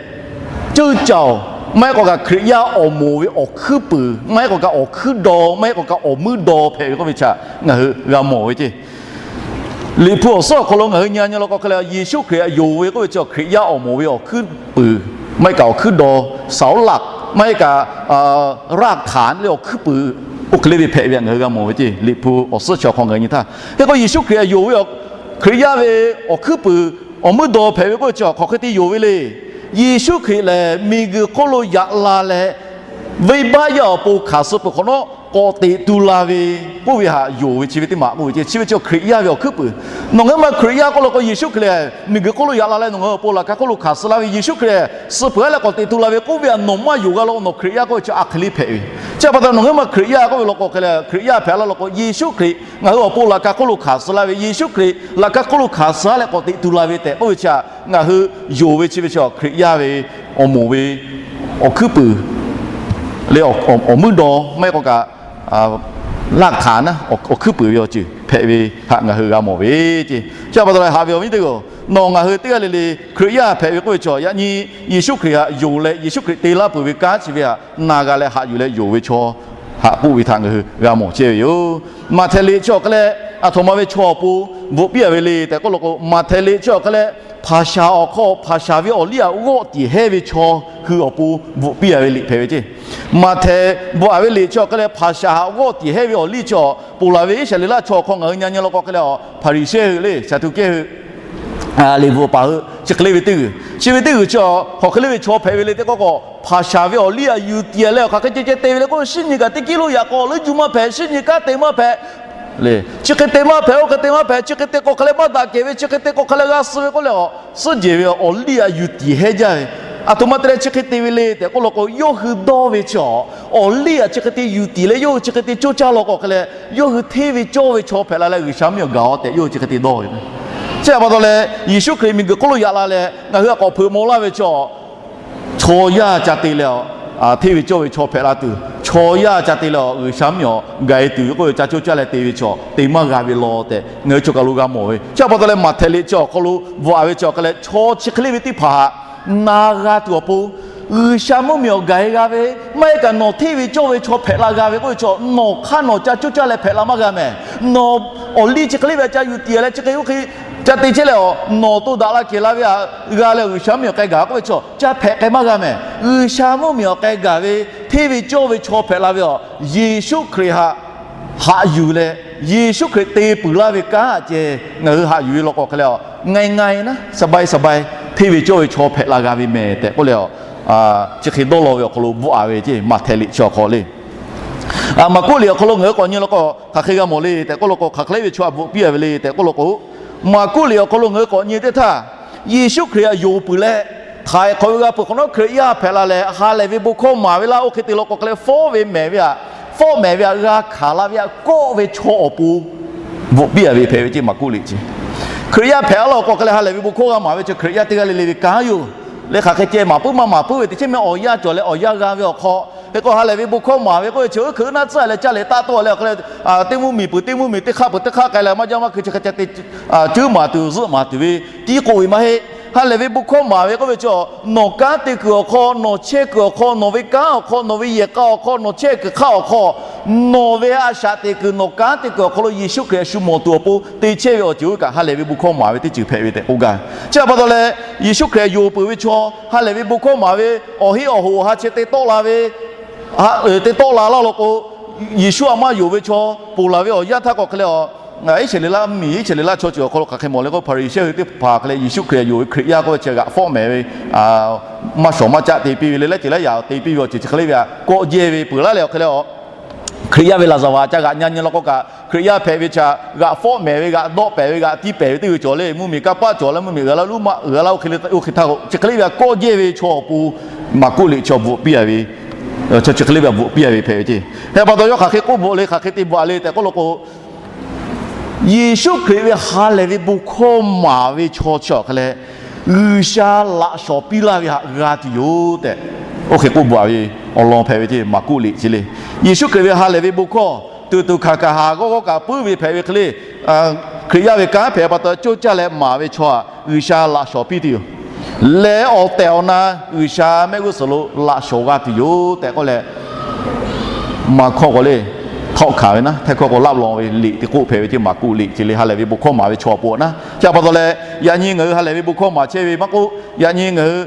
ceuˇ caoˬ maˇ heˆ k'o kaꞈ Hkriꞈ yaˇ awˬ moˍ ve awˬ hkuiˉ puiˍ, maˇ heˆ k'o kaꞈ awˬ hkuiˉ daw, maˇ heˆ k'o kaꞈ awˬ muiˉ daw hpehꞈ ve k'oˆ ve chi ngaˬ hui g'a mawˬ ve ceh. Liꞈ hpu awˬ suhˉ awˬ hk'aw lo ngaˬ hui nyi nyi law k'o hk'e leh, Yeˍsuˆ Hkriꞈ htaꞈ yonˍ ve k'oˆ ve chi Hkriꞈ yaˇ awˬ moˍ ve awˬ hkuiˉ puiˍ, maˇ heˆ kaꞈ awˬ hkuiˉ daw, เสาหลัก, maˇ heˆ kaꞈ รากฐาน leh awˬ hkuiˉ puiˍ, oˇ hk'e le ve hpehꞈ ve htaꞈ ngaˬ hui g'a mawˬ ve ceh. Liꞈ hpu awˬ suhˉ chi awˬ hk'aw ngaˬ hui nyi htaˇ, hk'e k'o Yeˍsuˆ Hkriꞈ htaꞈ yonˍ ve Hkriꞈ yaˇ ve awˬ hkuiˉ puiˍ, awˬ muiˉ daw hpehꞈ ve k'oˆ ve chi hk'aˬ hk'e te yonˍ ve le. Yeˍsuˆ Hkriꞈ lehˬ miˬguiˬ hk'oˆ lo yaꞈ la leh, venˇbaˆ yaˇ awˬ pon hkanˍ suh peuˬ hk'awꞈ nawˉ k'awꞈ teꞈ tu la ve k'oˆ ve htaꞈ yonˍ ve chi ve teˇ maˬ k'oˆ ve ceh. Chi ve chi Hkriꞈ yaˇ ve awˬ hkuiˉ puiˍ. Nawˬ ngaˬ hui ma Hkriꞈ yaˇ k'oˆ law k'o, Yeˍsuˆ Hkriꞈ lehˬ miˬguiˬ hk'oˆ lo yaꞈ la leh nawˬ ngaˬ hui awˬ pon laꞈ ka hk'oˆ lo hkanˍ suh la ve, Yeˍsuˆ Hkriꞈ lehˬ suh peuˬ-a leh k'awꞈ teꞈ tu la ve k'oˆ ve htaꞈ nawˬ maˇ yonˍ g'a law k'o, nawˬ Hkriꞈ yaˇ k'oˆ ve chi a hk'e le hpehꞈ ve. Chi pa taw nawˬ ngaˬ hui ma Hkriꞈ yaˇ k'oˆ ve law k'o hk'e leh, Hkriꞈ yaˇ hpehꞈ la law k'o, Yeˍsuˆ Hkriꞈ ngaˬ hui awˬ pon laꞈ ka hk'oˆ lo hkanˍ suh la ve, Yeˍsuˆ Hkriꞈ laꞈ ka hk'oˆ lo hkanˍ suh leh k'awꞈ teꞈ tu la ve tehꞈ k'oˆ ve chi htaꞈ ngaˬ hui yonˍ ve chi ve chi Hkriꞈ yaˇ ve awˬ moˍ ve awˬ hkuiˉ puiˍ leh awˬ muiˉ daw, maˇ heˆ k'o kaꞈ รากฐาน awˬ hkuiˉ puiˍ ve awˬ ceuˬ hpehꞈ ve htaꞈ ngaˬ hui g'a mawˬ ve ceh. Chi pa taw leh haꞈ ve awˬ viˉ teˇ hpaˍ-oˬ, nawˬ ngaˬ hui teˇ g'aˇ le le Hkriꞈ yaˇ hpehꞈ ve k'oˆ ve chi yaꞈ nyi Yeˍsuˆ Hkriꞈ htaꞈ yonˍ leh Yeˍsuˆ Hkriꞈ te laˇ peuˬ ve kanˉ chi ve htaꞈ na g'a leh haꞈ yuˬ leh yonˍ ve chaw htaꞈ k'oˆ ve htaꞈ ngaˬ hui g'a mawˬ chehˇ ve yoˬ. Maꞈhtehˍ liꞈ chi awˬ hk'e leh aˬ htoꞈ ma ve chaw awˬ pon bvuhꞈ piˇ-a ve le tehꞈ k'oˆ law k'o, Maꞈhtehˍ liꞈ chi awˬ hk'e leh hpaˍ shaˍ awˬ hk'aw hpaˍ shaˍ ve awˬ liˇ htaꞈ g'awˆ tiˍ hehnˇ ve chaw hui awˬ pon bvuhꞈ piˇ-a ve liꞈ hpehꞈ ve ceh. Maꞈhtehˍ bvuhꞈ-a ve liꞈ chi awˬ hk'e leh hpaˍ shaˍ htaꞈ g'awˆ tiˍ hehnˇ ve awˬ liˇ chi awˬ ponˬ laˬ ve Iˉsaˍreˍlaˆ chaw awˬ hk'aw ngaˬ hui nyi nyi law k'o hk'e leh, Hpaˍriˍsehˇ hui le, Saˍduˆkehˇ hui, liꞈ bvuhꞈ paˍ hui chi hk'e le ve teˇ g'uiˬ, chi ve teˇ g'uiˬ chi hk'aˬ hk'e le ve chaw hpehꞈ ve le tehꞈ k'oˆ k'o, hpaˍ shaˍ ve awˬ liˇ htaꞈ yuˬ tiˍ leh awˬ hk'aˬ hk'e ceh ceh te ve le k'o, shinˉ nyi kaꞈ teˇ kiˇ lo yaꞈ k'aw leuˉ juˇ maˇ hpehꞈ, shinˉ nyi kanˉ te maˇ hpehꞈ le. Chi hk'e te maˇ hpehꞈ, oˇ hk'e te maˇ hpehꞈ, chi hk'e te k'o hk'aˬ leh maˇ daꞈ kehˬ ve, chi hk'e te k'o hk'aˬ leh g'a suh ve k'oˆ leh, awˬ suhˉ jehˬ ve awˬ liˇ htaꞈ yuˬ tiˍ hehnˇ jaˇ ve. Aˬ htoꞈ ma te leh chi hk'e te ve le tehꞈ k'oˆ law k'o, yawˇ hui dawˇ ve chi awˬ liˇ htaꞈ chi hk'e te yuˬ tiˍ leh yawˇ hui chi hk'e te cawˇ caˇ law k'o hk'e leh, yawˇ hui hteˇ ve cawˇ ve chaw hpehꞈ la leh G'uiˬsha mvuhˇ miˬ awˬ gaˬ-oˬ tehꞈ yawˇ hui chi hk'e te dawˇ ve. Chi htaꞈ pa taw leh Yeˍsuˆ Hkriꞈ miˬguiˬ hk'oˆ lo yaꞈ la leh ngaˬ hui htaꞈ k'awꞈ hpeuꞈ maw laˇ ve chi chaw yaˇ ca te leh, hteˇ ve cawˇ ve chaw hpehꞈ la tuˬ, chaw yaˇ ca te leh G'uiˬsha mvuhˇ miˬ awˬ gaˬ-e tuˬ ve k'oˆ ve ca cawˇ caˇ leh te ve chaw te maˇ g'a ve law tehꞈ ngaˬ hui chaw kaˬ lo g'a mawˬ ve. Chi htaꞈ pa taw leh Maꞈhtehˍ liꞈ chi awˬ hk'aw lo bvuhꞈ-a ve chi awˬ hk'e leh, chaw chi hk'e le ve teˇ hpaˍ htaꞈ na g'a tuˬ awˬ pon, G'uiˬsha mvuhˇ miˬ awˬ gaˬ-e g'a ve, maˇ heˆ kaꞈ nawˬ hteˇ ve cawˇ ve chaw hpehꞈ la g'a ve k'oˆ ve chi, nawˬ hk'aˇ nawˬ ca cawˇ caˇ leh hpehꞈ la maˇ g'a mehˍ. Nawˬ awˬ liˇ chi hk'e le ve ca yuˬ tiˍ leh chi hk'e oˇ hk'e ca te chehˇ leh, nawˬ to daꞈ la kehˬ la ve htaꞈ g'a leh G'uiˬsha mvuhˇ miˬ awˬ k'ai gaˬ k'oˆ ve chi ca hpehꞈ k'ai maˇ g'a mehˍ. G'uiˬsha mvuhˇ miˬ awˬ k'ai gaˬ ve hteˇ ve cawˇ ve chaw hpehꞈ la ve awˬ, Yeˍsuˆ Hkriꞈ htaꞈ haꞈ yuˬ leh, Yeˍsuˆ Hkriꞈ te puiˍ laˇ ve kanˉ ceh ngaˬ hui haꞈ yuˬ ve law k'o hk'e leh, ง่ายๆ นะ สบายๆ hteˇ ve cawˇ ve chaw hpehꞈ la g'a ve mehˍ tehꞈ k'oˆ leh, chi hk'e dawˇ law ve awˬ hk'aw lo bvuhꞈ a ve ceˇ, Maꞈhtehˍ liꞈ chi awˬ hk'aw le. Maˍkuˆ liꞈ awˬ hk'aw lo ngaˬ hui k'awꞈ nyi law k'o, hk'aˬ hk'e g'a mawˬ le tehꞈ k'oˆ law k'o, hk'aˬ hk'e le ve chaw htaꞈ bvuhꞈ piˇ a ve le tehꞈ k'oˆ law k'o, Maˍkuˆ liꞈ awˬ hk'aw lo ngaˬ hui k'awꞈ nyi teˇ htaˇ, Yeˍsuˆ Hkriꞈ htaꞈ yonˍ peuˬ leh, htaiˍ hk'awꞈ ve g'a peuˬ hk'awꞈ nawˉ Hkriꞈ yaˇ hpehꞈ la leh ha lehˬ ve bon hkawˇ maˍ ve laˇ. Oˇ hk'e te law k'o hk'e leh, fawˉ ve mehˍ ve htaꞈ, fawˉ mehˍ ve htaꞈ g'a hkanˍ la ve htaꞈ kawˆ ve chaw awˬ pon bvuhꞈ piˇ a ve hpehꞈ ve ceˇ, Maˍkuˆ liꞈ chi. Hkriꞈ yaˇ hpehꞈ laˇ law k'o hk'e leh ha lehˬ ve bon hkawˇ g'a maˍ ve chi Hkriꞈ yaˇ teˇ g'aˇ le le ve kanˉ yoˬ. Leh hk'aˬ hk'e ceh maˍ puiˉ maˇ maˍ puiˉ ve teˇ chiˉ mehˆ awˬ yanˇ cawˬ leh awˬ yanˇ g'a ve awˬ hk'aw, hk'e k'o ha lehˬ ve bon hkawˇ maˍ ve k'oˆ ve chi oˇ hk'e naˆ tcuhˉ leh caˇ leh taˆ tawˆ leh awˬ hk'e leh, teˇ mvuhˇ miˬ peuˬ teˇ mvuhˇ miˬ, teˇ hk'aˆ peuˬ teˇ hk'aˆ k'ai leh maˇ jaˇ maˇ hkui chi hk'e ceh te, cuˉ maˍ tuˬ, zuhˆ maˍ tuˬ ve tiˉ k'oˆ ve maˇ heˆ. Ha lehˬ ve bon hkawˇ maˍ ve k'oˆ ve chi, nawˬ kanˉ te kuiˬ awˬ hk'aw, nawˬ chehˇ kuiˬ awˬ hk'aw, nawˬ ve kanˉ awˬ hk'aw, nawˬ ve yehˬ k'a awˬ hk'aw, nawˬ chehˇ kuiˬ hk'aˆ awˬ hk'aw, nawˬ ve a shaꞈ teꞈ kuiˬ, nawˬ kanˉ te kuiˬ awˬ hk'aw lo Yeˍsuˆ Hkriꞈ shu mawˬ tuˬ awˬ pon te chehˇ ve awˬ ceuˬ oˇ ve kaꞈ ha lehˬ ve bon hkawˇ maˍ ve teˇ ceuˬ hpehꞈ ve tehꞈ k'oˆ gaˇ. Chi htaꞈ pa taw leh, Yeˍsuˆ Hkriꞈ yonˍ peuˬ ve chaw ha lehˬ ve bon hkawˇ maˍ ve awˬ heˆ awˬ hoꞈ awˬ ha chi te tawˆ la ve, te tawˆ la laˇ law k'o, Yeˍsuˆ htaꞈ maˇ yonˍ ve chaw ponˬ laˬ ve awˬ yanˇ htaˇ k'o hk'e leh, Iˉsaˍreˍlaˆ mvuhˇmiˬ, Iˉsaˍreˍlaˆ chaw ceuˬ awˬ hk'aw lo hk'aˬ hk'e mawˬ le k'o, Hpaˍriˍsehˇ hui teˇ hpaˍ hk'e leh Yeˍsuˆ Hkriꞈ yonˍ ve Hkriꞈ yaˇ k'oˆ ve chi g'aꞈ fawˉ mehˍ ve, maˇ shawˍ maˇ caˆ te piˇ ve le, leh ceuˬ leh yaꞈ te piˇ ve awˬ ceuˬ chi hk'e le ve htaꞈ kawˆ jehˇ ve peuˬ laˇ leh awˬ hk'e leh, Hkriꞈ yaˇ ve laˍzaˍvaˍ htaꞈ ca g'aꞈ nyi nyi law k'o kaꞈ, Hkriꞈ yaˇ hpehꞈ ve chi htaꞈ g'aꞈ fawˉ mehˍ ve, g'aꞈ dawˆ pehˍ ve, g'aꞈ tiˇ pehˍ ve teˇ g'uiˬ cawˬ le. Mvuhˇmiˬ kanˇ paˆ cawˬ leh mvuhˇmiˬ g'a laˇ, luˇ maꞈ g'a laˇ, oˇ hk'e le, oˇ hk'e htaˇ k'o chi hk'e le ve htaꞈ kawˆ jehˇ ve chaw awˬ pon Maˍkuˆ liꞈ chi bvuhꞈ piˇ a ve, chi hk'e le ve htaꞈ bvuhꞈ piˇ a ve hpehꞈ ve ceˇ. Hk'e pa taw yawˇ hk'aˬ hk'e k'oˆ bvuhꞈ le, hk'aˬ hk'e te bvuhꞈ le tehꞈ k'oˆ law k'o, Yeˍsuˆ Hkriꞈ ve ha lehˬ ve bon hkawˇ maˍ ve chaw chi awˬ hk'e leh, G'uiˬsha laꞈ shawnˍ piˇ laˇ ve htaꞈ g'a tuˬ yoˬ tehꞈ, oˇ hk'e k'oˆ bvuhꞈ a ve awˬ lawn hpehꞈ ve ceˇ, Maˍkuˆ liꞈ chi le. Yeˍsuˆ Hkriꞈ ve ha lehˬ ve bon hkawˇ tuˬ tuˬ hkanˍ hkanˍ haˍ g'awˇ g'awˇ kaꞈ puiˉ ve hpehꞈ ve hk'e le, Hkriꞈ yaˇ ve kanˉ hpehꞈ pa taw coˇ caˇ leh maˍ ve chaw htaꞈ G'uiˬsha laꞈ shawnˍ piˇ tuˬ yoˬ. Leh awˬ tehˬ awˬ na G'uiˬsha mehˆ g'uˇ suhˍ lo laꞈ shawnˍ g'a tuˬ yoˬ tehꞈ k'oˆ leh, maˍ hkawˇ k'o le, htawˆ hkanˍ ve naˉ, htaiˇ hkawˇ k'o laˆ law ve liꞈ te k'oˆ hpehꞈ ve ceˇ, Maˍkuˆ liꞈ chi le. Ha lehˬ ve bon hkawˇ maˍ ve chaw awˬ pon naˉ, chi htaꞈ pa taw leh, yaꞈ nyi ngaˬ hui ha lehˬ ve bon hkawˇ maˍ chehˇ ve maˇ k'oˆ, yaꞈ nyi ngaˬ hui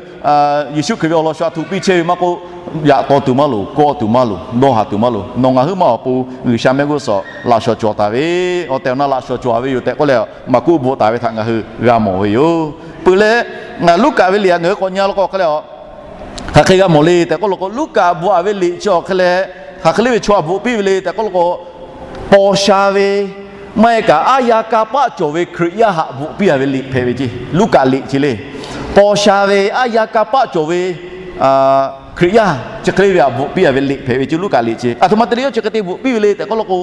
Yeˍsuˆ Hkriꞈ ve awˬ lawn shu htaꞈ hto piˇ chehˇ ve maˇ k'oˆ, yaꞈ taw tuˬ maˇ loˍ, kawˆ tuˬ maˇ loˍ, dawˇ haˍ tuˬ maˇ loˍ. Nawˬ ngaˬ hui maˇ awˬ pon G'uiˬsha mehˆ g'uˇ suhˍ laꞈ shawnˍ cawˬ taˍ ve, awˬ tehˬ awˬ na laꞈ shawnˍ cawˬ ve yoˬ tehꞈ k'oˆ leh, Maˍkuˆ bvuhꞈ taˍ ve htaꞈ ngaˬ hui g'a mawˬ ve yoˬ. Peuˬ leh, Luˉkaꞈ ve liꞈ htaꞈ ngaˬ hui k'awꞈ nyi law k'o hk'e leh, hk'aˬ hk'e g'a mawˬ le tehꞈ k'oˆ law k'o, Luˉkaꞈ bvuhꞈ a ve liꞈ chi awˬ hk'e leh, hk'aˬ hk'e le ve chaw htaꞈ bvuhꞈ piˇ ve le tehꞈ k'oˆ law k'o, paw sha ve maˇ heˆ kaꞈ aˉ yaˇ kanˇ paˆ cawˬ ve Hkriꞈ yaˇ htaꞈ bvuhꞈ piˇ a ve liꞈ hpehꞈ ve ceˇ, Luˉkaꞈ liꞈ chi le. Paw sha ve aˉ yaˇ kanˇ paˆ cawˬ ve Hkriꞈ yaˇ chi hk'e le ve htaꞈ bvuhꞈ piˇ a ve liꞈ hpehꞈ ve ceˇ, Luˉkaꞈ liꞈ chi. Aˬ htoꞈ ma te leh yawˇ chi hk'e te bvuhꞈ piˇ ve le tehꞈ k'oˆ law k'o,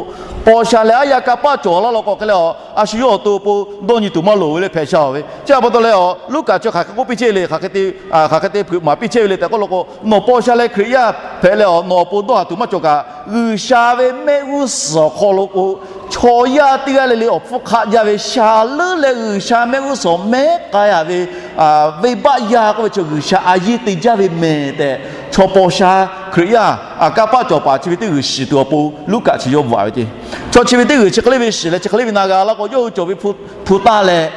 paw sha leh aˉ yaˇ kanˇ paˆ cawˬ laˇ law k'o hk'e leh, a shu yawˇ awˬ to awˬ pon dawˇ nyi tuˬ maˇ loˍ ve le hpehꞈ sha ve. Chi htaꞈ pa taw leh, Luˉkaꞈ chi hk'aˬ hk'e k'oˆ piˇ chehˇ le, hk'aˬ hk'e te hpeuꞈ maˍ piˇ chehˇ ve le tehꞈ k'oˆ law k'o, nawˬ paw sha leh Hkriꞈ yaˇ hpehꞈ leh, nawˬ awˬ pon dawˇ haˍ tuˬ maˇ cawˬ kaꞈ, G'uiˬsha ve mehˆ g'uˇ suhˍ awˬ hk'aw lo k'o, chaw yaˇ teˇ g'aˇ le le awˬ hpfuhˇ hk'aˆ jaˇ ve sha leuˉ leh G'uiˬsha mehˆ g'uˇ suhˍ mehˉ k'ai a ve, venˇbaˆ yaˇ k'oˆ ve chi G'uiˬsha a yeˇ te jaˇ ve mehˍ tehꞈ, chaw paw sha Hkriꞈ yaˇ kanˇ paˆ cawˬ paˍ chi ve teˇ g'uiˬ shiˍ tuˬ awˬ pon Luˉkaꞈ chi yawˇ bvuhꞈ a ve ceˇ. Chaw chi ve teˇ g'uiˬ chi hk'e le ve shiˍ leh chi hk'e le ve na g'a laˇ k'o, yawˇ hui cawˬ ve hpu taˇ leh,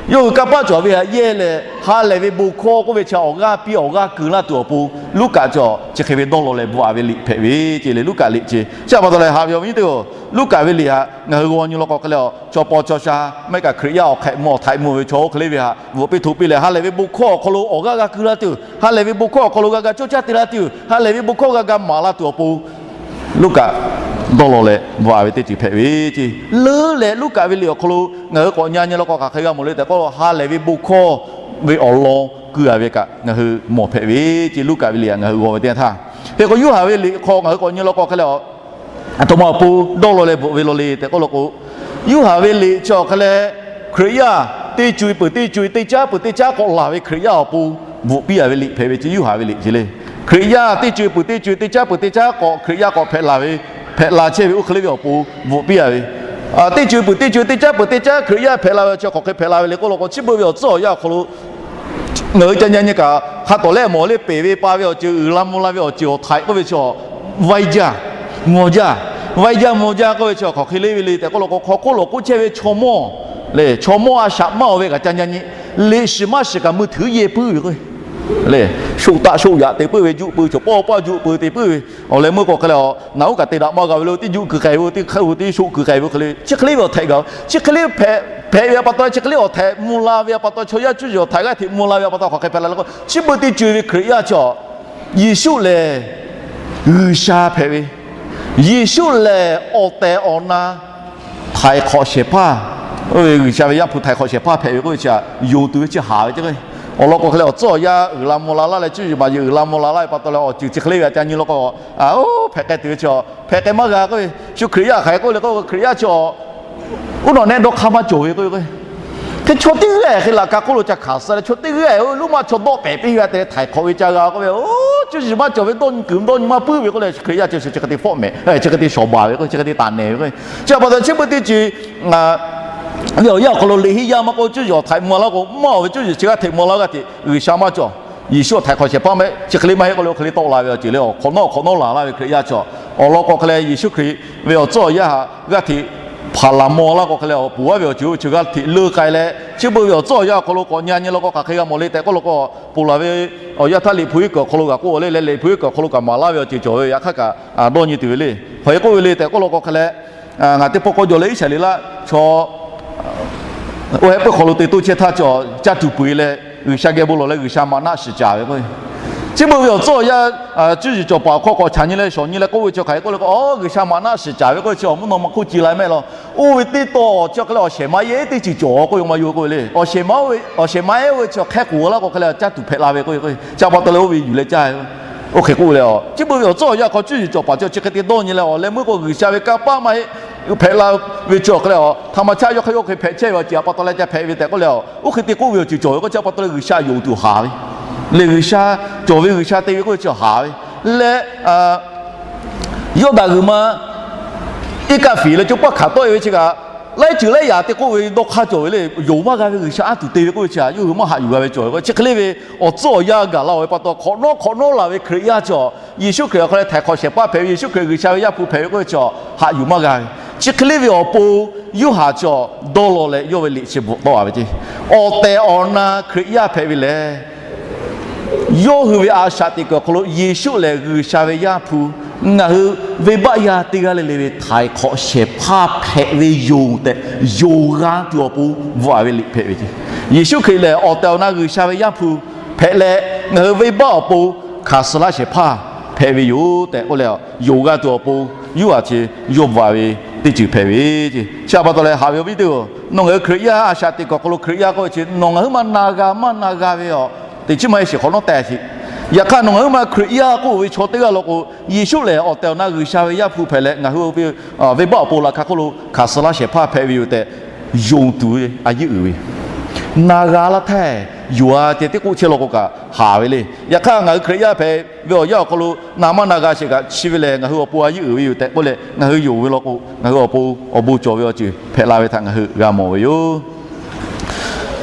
yawˇ hui kanˇ paˆ cawˬ ve htaꞈ yehˇ leh, ha lehˬ ve bon hkawˇ k'oˆ ve chi awˬ g'aˇ piˇ awˬ g'aˇ keu laˇ tuˬ awˬ pon Luˉkaꞈ chi chi hk'e ve dawˇ law leh bvuhꞈ a ve liꞈ hpehꞈ ve ceˇ le, Luˉkaꞈ liꞈ chi. Chi htaꞈ pa taw leh haꞈ ve awˬ viˉ nyi teˇ-oˬ, Luˉkaꞈ ve liꞈ htaꞈ ngaˬ hui g'aw nyi law k'o hk'e leh, chaw paw chaw sha maˇ heˆ kaꞈ Hkriꞈ yaˇ awˬ hk'ehꞈ mvuh awˬ htaiꞈ mvuh ve chaw oˇ hk'e le ve htaꞈ bvuhꞈ piˇ hto piˇ leh, ha lehˬ ve bon hkawˇ awˬ hk'aw lo awˬ g'aˇ g'a keu laˇ tuˬ, ha lehˬ ve bon hkawˇ awˬ hk'aw lo g'a ga coˇ caˇ te laˇ tuˬ, ha lehˬ ve bon hkawˇ g'a ga maˍ laˇ tuˬ awˬ pon Luˉkaꞈ dawˇ law leh bvuhꞈ a ve teˇ ceuˬ hpehꞈ ve ceˇ. Leuˉ leh Luˉkaꞈ ve liꞈ awˬ hk'aw lo ngaˬ hui k'awꞈ nyi nyi law k'o hk'aˬ hk'e g'a mawˬ le tehꞈ k'oˆ law, ha lehˬ ve bon hkawˇ ve awˬ lawn keu a ve kaꞈ ngaˬ hui mawˬ hpehꞈ ve ceˇ. Luˉkaꞈ ve liꞈ htaꞈ ngaˬ hui g'aw ve teˇ yanˇ htaˇ, hk'e k'o Yoˇhanˬ ve liꞈ hk'aw ngaˬ hui k'awꞈ nyi law k'o hk'e leh, aˬ htoꞈ ma awˬ pon dawˇ law leh bvuhꞈ ve law le tehꞈ k'oˆ law k'o, Yoˇhanˬ ve liꞈ chi awˬ hk'e leh, Hkriꞈ yaˇ teˇ co e peuˬ teˇ co e teˇ caˉ peuˬ teˇ caˉ k'awꞈ laˬ ve Hkriꞈ yaˇ awˬ pon bvuhꞈ piˇ a ve liꞈ hpehꞈ ve ceˇ, Yoˇhanˬ ve liꞈ ceˇ le. Hkriꞈ yaˇ teˇ co e peuˬ teˇ co e teˇ caˉ peuˬ teˇ caˉ k'awꞈ Hkriꞈ yaˇ k'awꞈ hpehꞈ la ve, hpehꞈ la chehˇ ve oˇ hk'e le ve awˬ pon bvuhꞈ piˇ a ve, teˇ co e peuˬ teˇ co e teˇ caˉ peuˬ teˇ caˇ Hkriꞈ yaˇ hpehꞈ la ve chi hk'aˬ hk'e hpehꞈ la ve le k'oˆ law k'o, chi beuꞈ ve awˬ tcuhˉ awˬ yanˇ awˬ hk'aw lo ngaˬ hui ca nyi nyi kaꞈ hk'a tawˍ lehˆ mawˬ le, peˬ ve pa ve awˬ ceuˬ, uiˍ la mvuh la ve awˬ ceuˬ awˬ htaiꞈ k'oˆ ve chi, vaiˇ jaˇ mvuh jaˇ, vaiˇ jaˇ mvuh jaˇ k'oˆ ve chi hk'aˬ hk'e le ve le tehꞈ k'oˆ law k'o, hk'aw hk'oˆ lawˬ k'oˆ chehˇ ve chaw mawˇ le, chaw mawˇ a shaꞈ maˇ oˬ ve kaꞈ ca nyi nyi, liꞈ shiˍ maˇ shiˍ kaꞈ mui hteuˍ yehˇ puiˉ ve k'o, le, shoꞈ taˆ shoꞈ yaꞈ te puiˉ ve juˆ pui, chaw pawˇ paˇ juˆ pui te puiˉ ve, awˬ leh meuˇ k'o hk'e leh a, ngaˬ uˉ kaꞈ te daꞈ maˇ g'a ve le, teˇ juˆ kuiˬ k'ai ve, teˇ hk'aˇ ve teˇ shoꞈ kuiˬ k'ai ve hk'e le, chi hk'e le ve awˬ htehꞈ gaˬ, chi hk'e le hpehꞈ ve pa taw, chi hk'e le awˬ htehꞈ mvuh la ve pa taw, chaw yaˇ cuˇ yiˍ awˬ htaiˍ g'aˇ hteꞈ mvuh la ve pa taw, hk'aˬ hk'e hpehꞈ la le k'o, chi beuꞈ teˇ ceuˬ ve Hkriꞈ yaˇ chi a, Yeˍsuˆ lehˬ G'uiˬsha hpehꞈ ve, Yeˍsuˆ lehˬ awˬ tehˬ awˬ na htaiˍ hk'awꞈ shehˍ hpaˇ, oˇ ve G'uiˬsha ve Yaˇ hpu htaiˍ hk'awꞈ shehˍ hpaˇ hpehꞈ ve k'oˆ ve chi a, yonˍ tuˬ ve chi haꞈ ve ceˇ. Awˬ lawn k'o hk'e leh awˬ tcuhˉ awˬ yanˇ uiˍ la mvuh la laˇ leh, cuˇ yiˍ maˍ yiˍ uiˍ la mvuh la laˇ ve pa taw leh awˬ ceuˬ chi hk'e le ve a ca nyi law k'o, oˇ hpehꞈ k'ai tuˬ ve chi a, hpehꞈ k'ai maˇ g'a k'oˆ ve, shu Hkriꞈ yaˇ hk'aˬ hk'e k'oˆ le k'o, Hkriꞈ yaˇ chi a, uˉ nawˬ nehˆ dawˇ hk'aˇ maˇ cawˬ ve k'oˆ ve k'o, hk'e chaw teˇ g'aˇ hk'e laꞈ ka hk'oˆ lo ca hk'aˬ suh leh, chaw teˇ g'aˇ oˇ ve loˇ maˇ chaw dawˆ pehˍ piˇ g'a te leh htaiˍ hk'awꞈ ve ca g'a k'oˆ ve, oˇ cuˇ yiˍ maˇ cawˬ ve dawˇ nyi kuiˬ dawˇ nyi maˇ puiˉ ve k'oˆ leh, Hkriꞈ yaˇ chi shu chi hk'e te fawˆ mehˍ, chi hk'e te shawˍ baˬ ve k'o, chi hk'e te taˍ nehˬ ve k'o, chi a pa taw chi beuꞈ teˇ ceuˬ ve awˬ yanˇ awˬ hk'aw lo liꞈ henˇ yaˇ maˇ k'oˆ, cuˇ yiˍ awˬ htaiˍ mvuh la k'o, maˇ awˬ ve cuˇ yiˍ chi g'aˇ hteꞈ mvuh la g'aˇ hteꞈ G'uiˬsha maˇ cawˬ. Yeˍsuˆ awˬ htaiˍ hk'awꞈ shehˍ hpaˇ mehˆ chi hk'e le maˇ heˆ k'oˆ le, oˇ hk'e le tawˆ la ve awˬ ceuˬ le, awˬ hk'awꞈ nawˉ awˬ hk'awꞈ nawˉ laˬ laˇ ve Hkriꞈ yaˇ chi a, awˬ lawn k'o hk'e leh Yeˍsuˆ Hkriꞈ ve awˬ tcuhˉ awˬ yanˇ htaꞈ g'aˇ hteꞈ hpaˍ laˬ mvuh laˇ k'o hk'e leh awˬ poˬ aˉ ve awˬ ceuˬ oˇ ve chi g'aˇ hteꞈ leuˇ k'ai leh, chi beuꞈ ve awˬ tcuhˉ awˬ yanˇ awˬ hk'aw lo k'awꞈ nyi nyi law k'o hk'aˬ hk'e g'a mawˬ le tehꞈ k'oˆ law k'o, ponˬ laˬ ve awˬ yanˇ htaˇ liꞈ hpu iˉ kuiˬ awˬ hk'aw lo g'a k'oˆ le leh, liꞈ hpu iˉ kuiˬ awˬ hk'aw lo kaꞈ maˍ laˇ ve awˬ ceuˬ cawˬ ve, yaꞈ hk'aˇ kaꞈ dawˇ nyi tuˬ ve le. Hk'aˬ hk'e k'oˆ ve le tehꞈ k'oˆ law k'o hk'e leh, ngaˬ teˇ pawˆ k'awˇ jaw leh Iˉsaˍreˍlaˆ chaw oˇ heh puiˉ hk'aw lo te toˇ chehˇ htaˇ chi a, caˇ tuˬ peuˬ e leh G'uiˬsha geh bon lawˬ leh G'uiˬsha maꞈ naˆ shiˍ caˍ ve k'o, chi beuꞈ ve awˬ tcuhˉ awˬ yanˇ, cuˇ yiˍ cawˬ paˍ awˬ hk'aw k'awꞈ chaꞈ nyi leh shawˍ nyi leh k'oˆ ve chi hk'aˬ hk'e k'oˆ le k'o, G'uiˬsha maꞈ naˆ shiˍ caˍ ve k'oˆ ve chi awˬ mvuhˇ naw ma hk'oˆ ci la mehˆ law. Oˇ ve teˇ taw chi hk'e leh awˬ shehˍ ma ehˉ teˇ ceuˬ cawˬ k'oˆ ve maˇ yaw k'oˆ ve le. Awˬ shehˍ ma ehˉ oˇ ve chi hk'e k'oˆ laˇ k'o hk'e leh caˇ tuˬ hpehꞈ la ve k'oˆ ve k'o, chi a pa taw leh oˇ ve yuˬ leh caˇ ve. Oˇ hk'e k'oˆ ve le a, chi beuꞈ ve awˬ tcuhˉ awˬ yanˇ hk'aw cuˇ yiˍ cawˬ paˍ chi chi hk'e te dawˇ nyi leh awˬ leh meuˇ k'o G'uiˬsha ve kanˇ paˆ maˇ heˆ hpehꞈ la ve chi awˬ hk'e leh a, htaꞈ ma chaˇ yawˇ hk'e yawˇ hk'e hpehꞈ chehˇ ve awˬ ceuˬ a pa taw leh ca hpehꞈ ve tehꞈ k'oˆ le a, oˇ hk'e te k'oˆ ve awˬ ceuˬ cawˬ ve k'o, chi a pa taw leh G'uiˬsha yonˍ tuˬ haˍ ve le. G'uiˬsha cawˬ ve G'uiˬsha te ve k'oˆ ve chi haˍ ve leh, Yawˇdanˍ g'uiˬ ma iˉ kaˆ fiˍ leh coˇ paˇ hkanˍ tawˆ e ve chi kaꞈ, laiˉ ceuˬ laiˉ yaꞈ te k'oˆ ve dawˇ hk'aˇ cawˬ ve le. Yonˍ maˇ g'a ve G'uiˬsha aˉ tuˬ te ve k'oˆ ve chi a, yawˇ hui maˇ haꞈ yuˬ g'a ve cawˬ ve k'o, chi hk'e le ve awˬ tcuhˉ awˬ yanˇ gaˬ la ve pa taw, hk'awꞈ nawˉ hk'awꞈ nawˉ la ve Hkriꞈ yaˇ chi a, Yeˍsuˆ Hkriꞈ awˬ hk'aw leh htaiˍ hk'awꞈ shehˍ hpaˇ hpehꞈ ve, Yeˍsuˆ Hkriꞈ G'uiˬsha ve Yaˇ hpu hpehꞈ ve k'oˆ ve chi a, haꞈ yuˬ maˇ g'a ve. Chi hk'e le ve awˬ pon, Yoˇhanˬ chi a dawˇ law leh yawˇ ve liꞈ chi bvuhꞈ tawˆ a ve ceˇ. Awˬ tehˬ awˬ na Hkriꞈ yaˇ hpehꞈ ve lehˬ, yawˇ hui ve a shaꞈ teꞈ kuiˬ awˬ hk'aw lo Yeˍsuˆ lehˬ G'uiˬsha ve Yaˇ hpu, ngaˬ hui venˇbaˆ yaˇ teˇ g'aˇ le le ve htaiˍ hk'awꞈ shehˍ hpaˇ hpehꞈ ve yoˬ tehꞈ yonˍ g'a tuˬ awˬ pon bvuhꞈ a ve liꞈ hpehꞈ ve ceˇ. Yeˍsuˆ Hkriꞈ lehˬ awˬ tehˬ awˬ na G'uiˬsha ve Yaˇ hpu hpehꞈ leh, ngaˬ hui venˇbaˆ awˬ pon hkanˍ suh laˇ shehˍ hpaˇ hpehꞈ ve yoˬ tehꞈ k'oˆ leh, yonˍ g'a tuˬ awˬ pon Yoˇhanˬ chi yawˇ bvuhꞈ a ve teˇ ceuˬ hpehꞈ ve ceˇ. Chi a pa taw leh haꞈ ve awˬ viˉ teˇ-oˬ, nawˬ ngaˬ hui Hkriꞈ yaˇ a shaꞈ teꞈ kuiˬ awˬ hk'aw lo Hkriꞈ yaˇ k'oˆ ve chi nawˬ ngaˬ huiˉ ma na g'a maˇ na g'a ve a, teꞈ chiˉ maˇ heˆ shiˍ hk'awꞈ nawˉ teh shiˍ. Yaꞈ hk'aˇ nawˬ ngaˬ huiˉ ma Hkriꞈ yaˇ k'oˆ ve chaw teˇ g'aˇ law k'o, Yeˍsuˆ lehˬ awˬ tehˬ awˬ na G'uiˬsha ve Yaˇ hpu hpehꞈ leh ngaˬ hui venˇbaˆ awˬ pon laꞈ hk'aˇ hk'oˆ lo hkanˍ suh laˇ shehˍ hpaˇ hpehꞈ ve yoˬ tehꞈ yonˍ tuˬ ve a yeˇ uiˍ ve, na g'a laˇ htaˇ yonˍ a ceh tiˉ k'oˆ chehˇ law k'o kaꞈ haˍ ve le. Yaꞈ hk'aˇ ngaˬ hui Hkriꞈ yaˇ hpehꞈ ve awˬ yanˇ awˬ hk'aw lo na maˇ na g'a sheˍ kaꞈ, chi ve lehˬ ngaˬ hui awˬ pon a yeˇ uiˍ ve yoˬ tehꞈ k'oˆ leh, ngaˬ hui yonˍ ve law k'o, ngaˬ hui awˬ pon awˬ bon cawˬ ve awˬ ceuˬ hpehꞈ la ve htaꞈ ngaˬ hui g'a mawˬ ve yoˬ.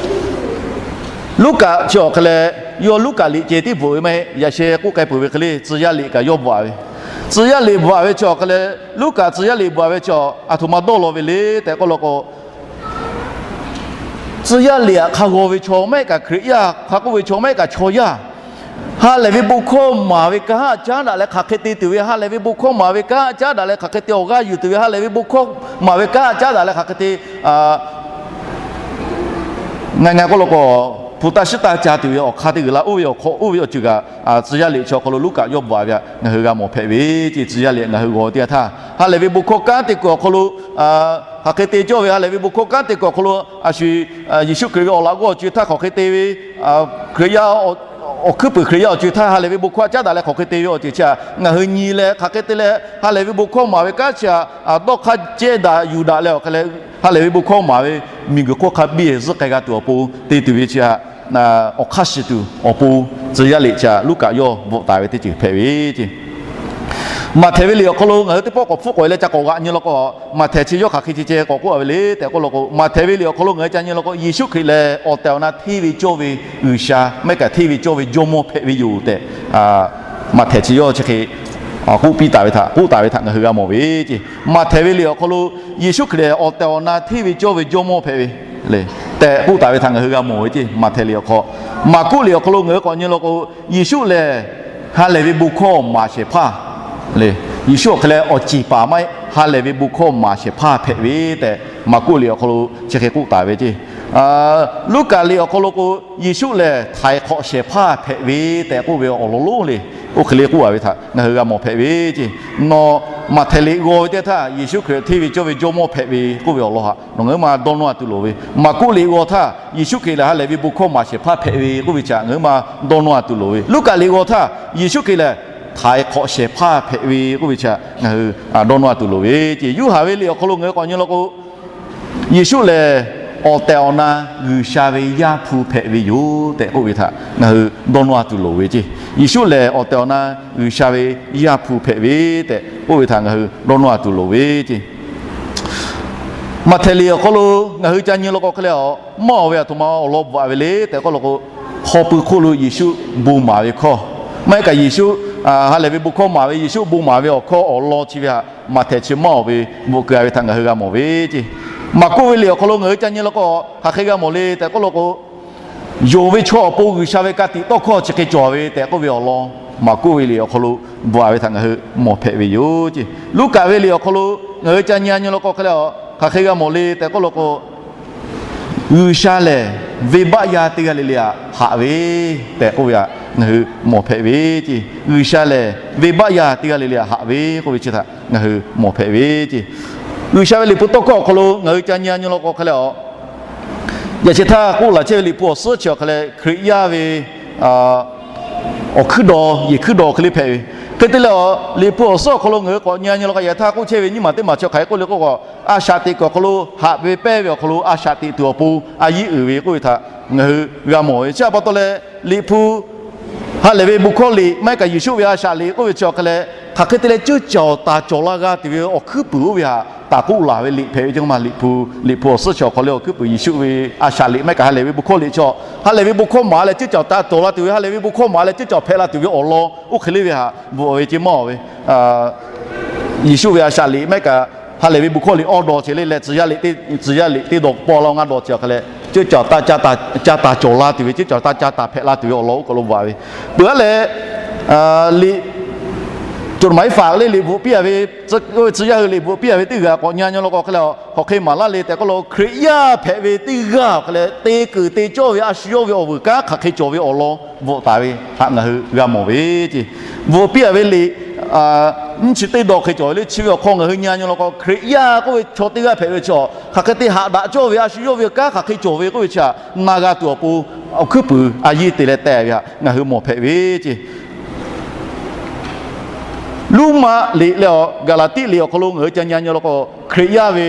Luˉkaꞈ chi awˬ hk'e leh, yawˇ Luˉkaꞈ liꞈ ceh tiˉ bvuhꞈ ve maˇ heˆ. Yaꞈ sheh k'oˆ k'ai peuˬ ve hk'e le, tcuh yaˇ liꞈ kaꞈ yawˇ bvuhꞈ a ve. Tcuh yaˇ liꞈ bvuhꞈ a ve chi awˬ hk'e leh, Luˉkaꞈ tcuh yaˇ liꞈ bvuhꞈ a ve chi a, aˬ htoꞈ ma dawˇ law ve le tehꞈ k'oˆ law k'o, tcuh yaˇ liꞈ aꞈ hk'a g'aw ve chaw maˇ heˆ kaꞈ Hkriꞈ yaˇ, hk'a k'oˆ ve chaw maˇ heˆ kaꞈ chaw yaˇ, ha lehˬ ve bon hkawˇ maˍ ve kanˉ caˉ daꞈ leh hk'aˬ hk'e te tuˬ ve, ha lehˬ ve bon hkawˇ maˍ ve kanˉ caˉ daꞈ leh hk'aˬ hk'e te awˬ g'aˇ yuˬ tuˬ ve, ha lehˬ ve bon hkawˇ maˍ ve kanˉ caˉ daꞈ leh hk'aˬ hk'e te ngaˬ ngaˬ k'oˆ law k'o, hpu taˇ shiˉ taˇ ca tuˬ ve awˬ hk'aˇ teˇ g'uiˬ la, oˇ ve awˬ hk'aw oˇ ve awˬ ceuˬ kaꞈ, tcuh yaˇ liꞈ chi awˬ hk'aw lo Luˉkaꞈ yawˇ bvuhꞈ a ve htaꞈ ngaˬ hui g'a mawˬ hpehꞈ ve ceˇ. Tcuh yaˇ liꞈ ngaˬ hui g'aw teˇ g'aˇ htaˇ, ha lehˬ ve bon hkawˇ kanˉ te kuiˬ awˬ hk'aw lo hk'aˬ hk'e te cawˇ ve, ha lehˬ ve bon hkawˇ kanˉ te kuiˬ awˬ hk'aw lo a shu Yeˍsuˆ Hkriꞈ ve awˬ laꞈ g'awˇ awˬ co-e htaˇ hk'aˬ hk'e te ve, Hkriꞈ yaˇ awˬ hkuiˉ puiˍ Hkriꞈ yaˇ awˬ co-e htaˇ ha lehˬ ve bon hkawˇ caˉ daꞈ leh hk'aˬ hk'e te ve awˬ ceuˬ chi htaꞈ ngaˬ hui nyi leh, hk'aˬ hk'e te leh ha lehˬ ve bon hkawˇ maˍ ve kanˉ chi htaꞈ dawˇ hk'aˇ cehˇ daꞈ yuˬ daꞈ leh awˬ hk'e leh, ha lehˬ ve bon hkawˇ maˍ ve miˬguiˬ hk'oˆ hk'a biˇ zuhˆ k'ai g'a tuˬ awˬ pon te tuˬ ve chi htaꞈ awˬ hk'aˇ shiˍ tuˬ awˬ pon tcuh yaˇ liꞈ chi htaꞈ Luˉkaꞈ yawˇ bvuhꞈ taˍ ve teˇ ceuˬ hpehꞈ ve ceˇ. Maꞈhtehˍ ve liꞈ awˬ hk'aw lo ngaˬ hui teˇ pawˆ k'awꞈ hpfuhˆ k'awꞈ e leh ca k'awꞈ g'aꞈ nyi law k'o, Maꞈhtehˍ chi yawˇ hk'aˬ hk'e ceh ceh k'awꞈ k'oˆ a ve le tehꞈ k'oˆ law k'o, Maꞈhtehˍ ve liꞈ awˬ hk'aw lo ngaˬ hui ca nyi law k'o, Yeˍsuˆ Hkriꞈ lehˬ awˬ tehˬ awˬ na hteˇ ve cawˇ ve G'uiˬsha, maˇ heˆ kaꞈ hteˇ ve cawˇ ve Jawˇmawˇ hpehꞈ ve yoˬ tehꞈ, Maꞈhtehˍ chi yawˇ chi hk'e k'oˆ piˇ taˍ ve htaꞈ, k'oˆ taˍ ve htaꞈ ngaˬ hui g'a mawˬ ve ceˇ. Maꞈhtehˍ ve liꞈ awˬ hk'aw lo Yeˍsuˆ Hkriꞈ lehˬ awˬ tehˬ awˬ na hteˇ ve cawˇ ve Jawˇmawˇ hpehꞈ ve le. tehꞈ k'oˆ taˍ ve htaꞈ ngaˬ hui g'a mawˬ ve ceˇ. Maꞈhtehˍ liꞈ awˬ hk'aw, Maˍkuˆ liꞈ awˬ hk'aw lo ngaˬ hui k'awꞈ nyi law k'o, Yeˍsuˆ lehˬ ha lehˬ ve bon hkawˇ maˍ shehˍ hpaˇ le. Yeˍsuˆ awˬ hk'e leh awˬ ceˬ paˍ maˇ heˆ, ha lehˬ ve bon hkawˇ maˍ shehˍ hpaˇ hpehꞈ ve tehꞈ Maˍkuˆ liꞈ awˬ hk'aw lo chi hk'e k'oˆ taˍ ve ceˇ. Luˉkaꞈ liꞈ awˬ hk'aw lo k'o, Yeˍsuˆ lehˬ htaiˍ hk'awꞈ shehˍ hpaˇ hpehꞈ ve tehꞈ k'oˆ ve awˬ lawn lonˉ le. Oˇ hk'e le k'oˆ a ve htaꞈ ngaˬ hui g'a mawˬ hpehꞈ ve ceˇ. Nawˬ Maꞈhtehˍ liꞈ g'aw ve teˇ htaˇ, Yeˍsuˆ Hkriꞈ hteˇ ve cawˇ ve Jawˇmawˇ hpehꞈ ve k'oˆ ve awˬ lawn htaꞈ nawˬ ngaˬ hui ma dawˇ nawˇ a tuˬ loˍ ve. Maˍkuˆ liꞈ g'aw htaˇ, Yeˍsuˆ Hkriꞈ lehˬ ha lehˬ ve bon hkawˇ maˍ shehˍ hpaˇ hpehꞈ ve k'oˆ ve chi htaꞈ ngaˬ hui ma dawˇ nawˇ a tuˬ loˍ ve. Luˉkaꞈ liꞈ g'aw htaˇ, Yeˍsuˆ Hkriꞈ lehˬ htaiˍ hk'awꞈ shehˍ hpaˇ hpehꞈ ve k'oˆ ve chi htaꞈ ngaˬ hui dawˇ nawˇ a tuˬ loˍ ve ceˇ. Yoˇhanˬ ve liꞈ awˬ hk'aw lo ngaˬ hui k'awꞈ nyi law k'o, Yeˍsuˆ lehˬ awˬ tehˬ awˬ na G'uiˬsha ve Yaˇ hpu hpehꞈ ve yoˬ tehꞈ k'oˆ ve htaꞈ ngaˬ hui dawˇ nawˇ a tuˬ loˍ ve ceˇ. Yeˍsuˆ lehˬ awˬ tehˬ awˬ na G'uiˬsha ve Yaˇ hpu hpehꞈ ve tehꞈ k'oˆ ve htaꞈ ngaˬ hui dawˇ nawˇ a tuˬ loˍ ve ceˇ. Maꞈhtehˍ liꞈ awˬ hk'aw lo ngaˬ hui ca nyi law k'o hk'e leh a, mawˇ ve a htoꞈ ma awˬ lawn bvuhꞈ ve le tehꞈ k'oˆ law k'o, hk'aw pui hk'oˆ lo Yeˍsuˆ bon maˍ ve hkawˇ, maˇ heˆ kaꞈ Yeˍsuˆ ha lehˬ ve bon hkawˇ maˍ ve, Yeˍsuˆ bon maˍ ve awˬ hkawˇ awˬ lawn chi ve htaꞈ Maꞈhtehˍ chi mawˇ ve bvuhꞈ keu a ve htaꞈ ngaˬ hui g'a mawˬ ve ceˇ. Maˍkuˆ ve liꞈ awˬ hk'aw lo ngaˬ hui ca nyi law k'o, hk'aˬ hk'e g'a mawˬ le tehꞈ k'oˆ law k'o, yonˍ ve chaw awˬ pon G'uiˬsha ve ka tiꞈ tawˇ hkawˇ chi hk'e cawˬ ve tehꞈ k'oˆ ve awˬ lawn, Maˍkuˆ ve liꞈ awˬ hk'aw lo bvuhꞈ a ve htaꞈ ngaˬ hui mawˬ hpehꞈ ve yoˬ ceˇ. Luˉkaꞈ ve liꞈ awˬ hk'aw lo ngaˬ hui ca nyi a nyi law k'o hk'e leh a, hk'aˬ hk'e g'a mawˬ le tehꞈ k'oˆ law k'o, G'uiˬsha lehˬ venˇbaˆ yaˇ teˇ g'aˇ le le htaꞈ haꞈ ve tehꞈ k'oˆ ve htaꞈ ngaˬ hui mawˬ hpehꞈ ve ceˇ. G'uiˬsha lehˬ venˇbaˆ yaˇ teˇ g'aˇ le le htaꞈ haꞈ ve k'oˆ ve chi htaꞈ ngaˬ hui mawˬ hpehꞈ ve ceˇ. G'uiˬsha ve liꞈ hpu tawˇ hkawˇ awˬ hk'aw lo ngaˬ hui ca nyi a nyi law k'o hk'e leh a, yaꞈ shehˍ htaˇ k'oˆ laˬ chehˇ ve liꞈ hpu awˬ suhˉ chi awˬ hk'e leh Hkriꞈ yaˇ ve awˬ hkuiˉ daw, yehˬ hkuiˉ daw hk'e le hpehꞈ ve. Hk'e te leh a, liꞈ hpu awˬ suhˉ awˬ hk'aw lo ngaˬ hui k'awꞈ nyi a nyi law k'o, yaꞈ htaˇ k'oˆ chehˇ ve nyiˇ maˬ teˇ maˬ chi hk'aˬ hk'e k'oˆ le k'oˆ k'o, a shaꞈ teꞈ kuiˬ awˬ hk'aw lo haꞈ ve pehˇ ve awˬ hk'aw lo a shaꞈ teꞈ tuˬ awˬ pon a yiˇ uiˍ ve k'oˆ ve htaꞈ ngaˬ hui g'a mawˬ ve. Chi htaꞈ pa taw leh, liꞈ hpu ha lehˬ ve bon hkawˇ liꞈ maˇ heˆ kaꞈ Yeˍsuˆ ve a shaꞈ liꞈ k'oˆ ve chi awˬ hk'e leh, hk'aˬ hk'e te leh ceuˇ caˬ awˬ taˍ cawˬ la g'a tuˬ ve awˬ hkuiˉ puiˍ oˇ ve htaꞈ taˍ k'oˆ laˬ ve liꞈ hpehꞈ ve ceˇ. Maˇ liꞈ hpu, liꞈ hpu awˬ suhˉ chi awˬ hk'aw leh awˬ hkuiˉ puiˍ Yeˍsuˆ ve a shaꞈ liꞈ maˇ heˆ kaꞈ ha lehˬ ve bon hkawˇ liꞈ chi, ha lehˬ ve bon hkawˇ maˍ leh ceuˇ caˬ awˬ taˍ cawˬ la tuˬ ve, ha lehˬ ve bon hkawˇ maˍ leh ceuˇ caˬ hpehꞈ la tuˬ ve awˬ lawn oˇ hk'e le ve htaꞈ bvuhꞈ ve ceˇ mawˇ ve. Yeˍsuˆ ve a shaꞈ liꞈ maˇ heˆ kaꞈ ha lehˬ ve bon hkawˇ liꞈ awˇ daw ceh le leh, tcuh yaˇ liꞈ teˇ dawˬ pawˆ la ngaˇ daw ceh awˬ hk'e leh, ceuˇ caˬ awˬ taˍ ca taˍ cawˬ la tuˬ ve, ceuˇ caˬ awˬ taˍ ca taˍ hpehꞈ la tuˬ ve awˬ lawn oˇ hk'aw lo bvuhꞈ a ve. Peuˬ a leh, liꞈ, cawˬ maˍ iˉ faˍ le liꞈ bvuhꞈ piˇ a ve, tcuh yaˇ hui liꞈ bvuhꞈ piˇ a ve teˇ g'aˇ k'awꞈ nyi a nyi law k'o hk'e leh, hk'aˬ hk'e maˍ laˇ le tehꞈ k'oˆ law k'o, Hkriꞈ yaˇ hpehꞈ ve teˇ g'aˇ awˬ hk'e leh te kuiˬ te cawˇ ve a shu yawˇ ve awˬ vuiˬ kanˉ hk'aˬ hk'e cawˬ ve awˬ lawn bvuhꞈ taˍ ve htaꞈ ngaˬ hui g'a mawˬ ve ceˇ. Bvuhꞈ piˇ a ve liꞈ nyiˇ chi teˇ dawˬ hk'e cawˬ ve le. Chi ve awˬ hk'aw ngaˬ hui nyi a nyi law k'o, Hkriꞈ yaˇ k'oˆ ve chaw teˇ g'aˇ hpehꞈ ve chi, hk'aˬ hk'e te haꞈ daꞈ cawˇ ve a shu yawˇ ve kanˉ hk'aˬ hk'e cawˬ ve k'oˆ ve chi htaꞈ na g'a tuˬ awˬ pon awˬ hkuiˉ puiˍ a yiˇ te leh teh ve htaꞈ ngaˬ hui mawˬ hpehꞈ ve ceˇ. Luˉmaꞈ liꞈ leh a, Gaˍlaˍtiˆ liꞈ awˬ hk'aw lo ngaˬ hui ca nyi a nyi law k'o, Hkriꞈ yaˇ ve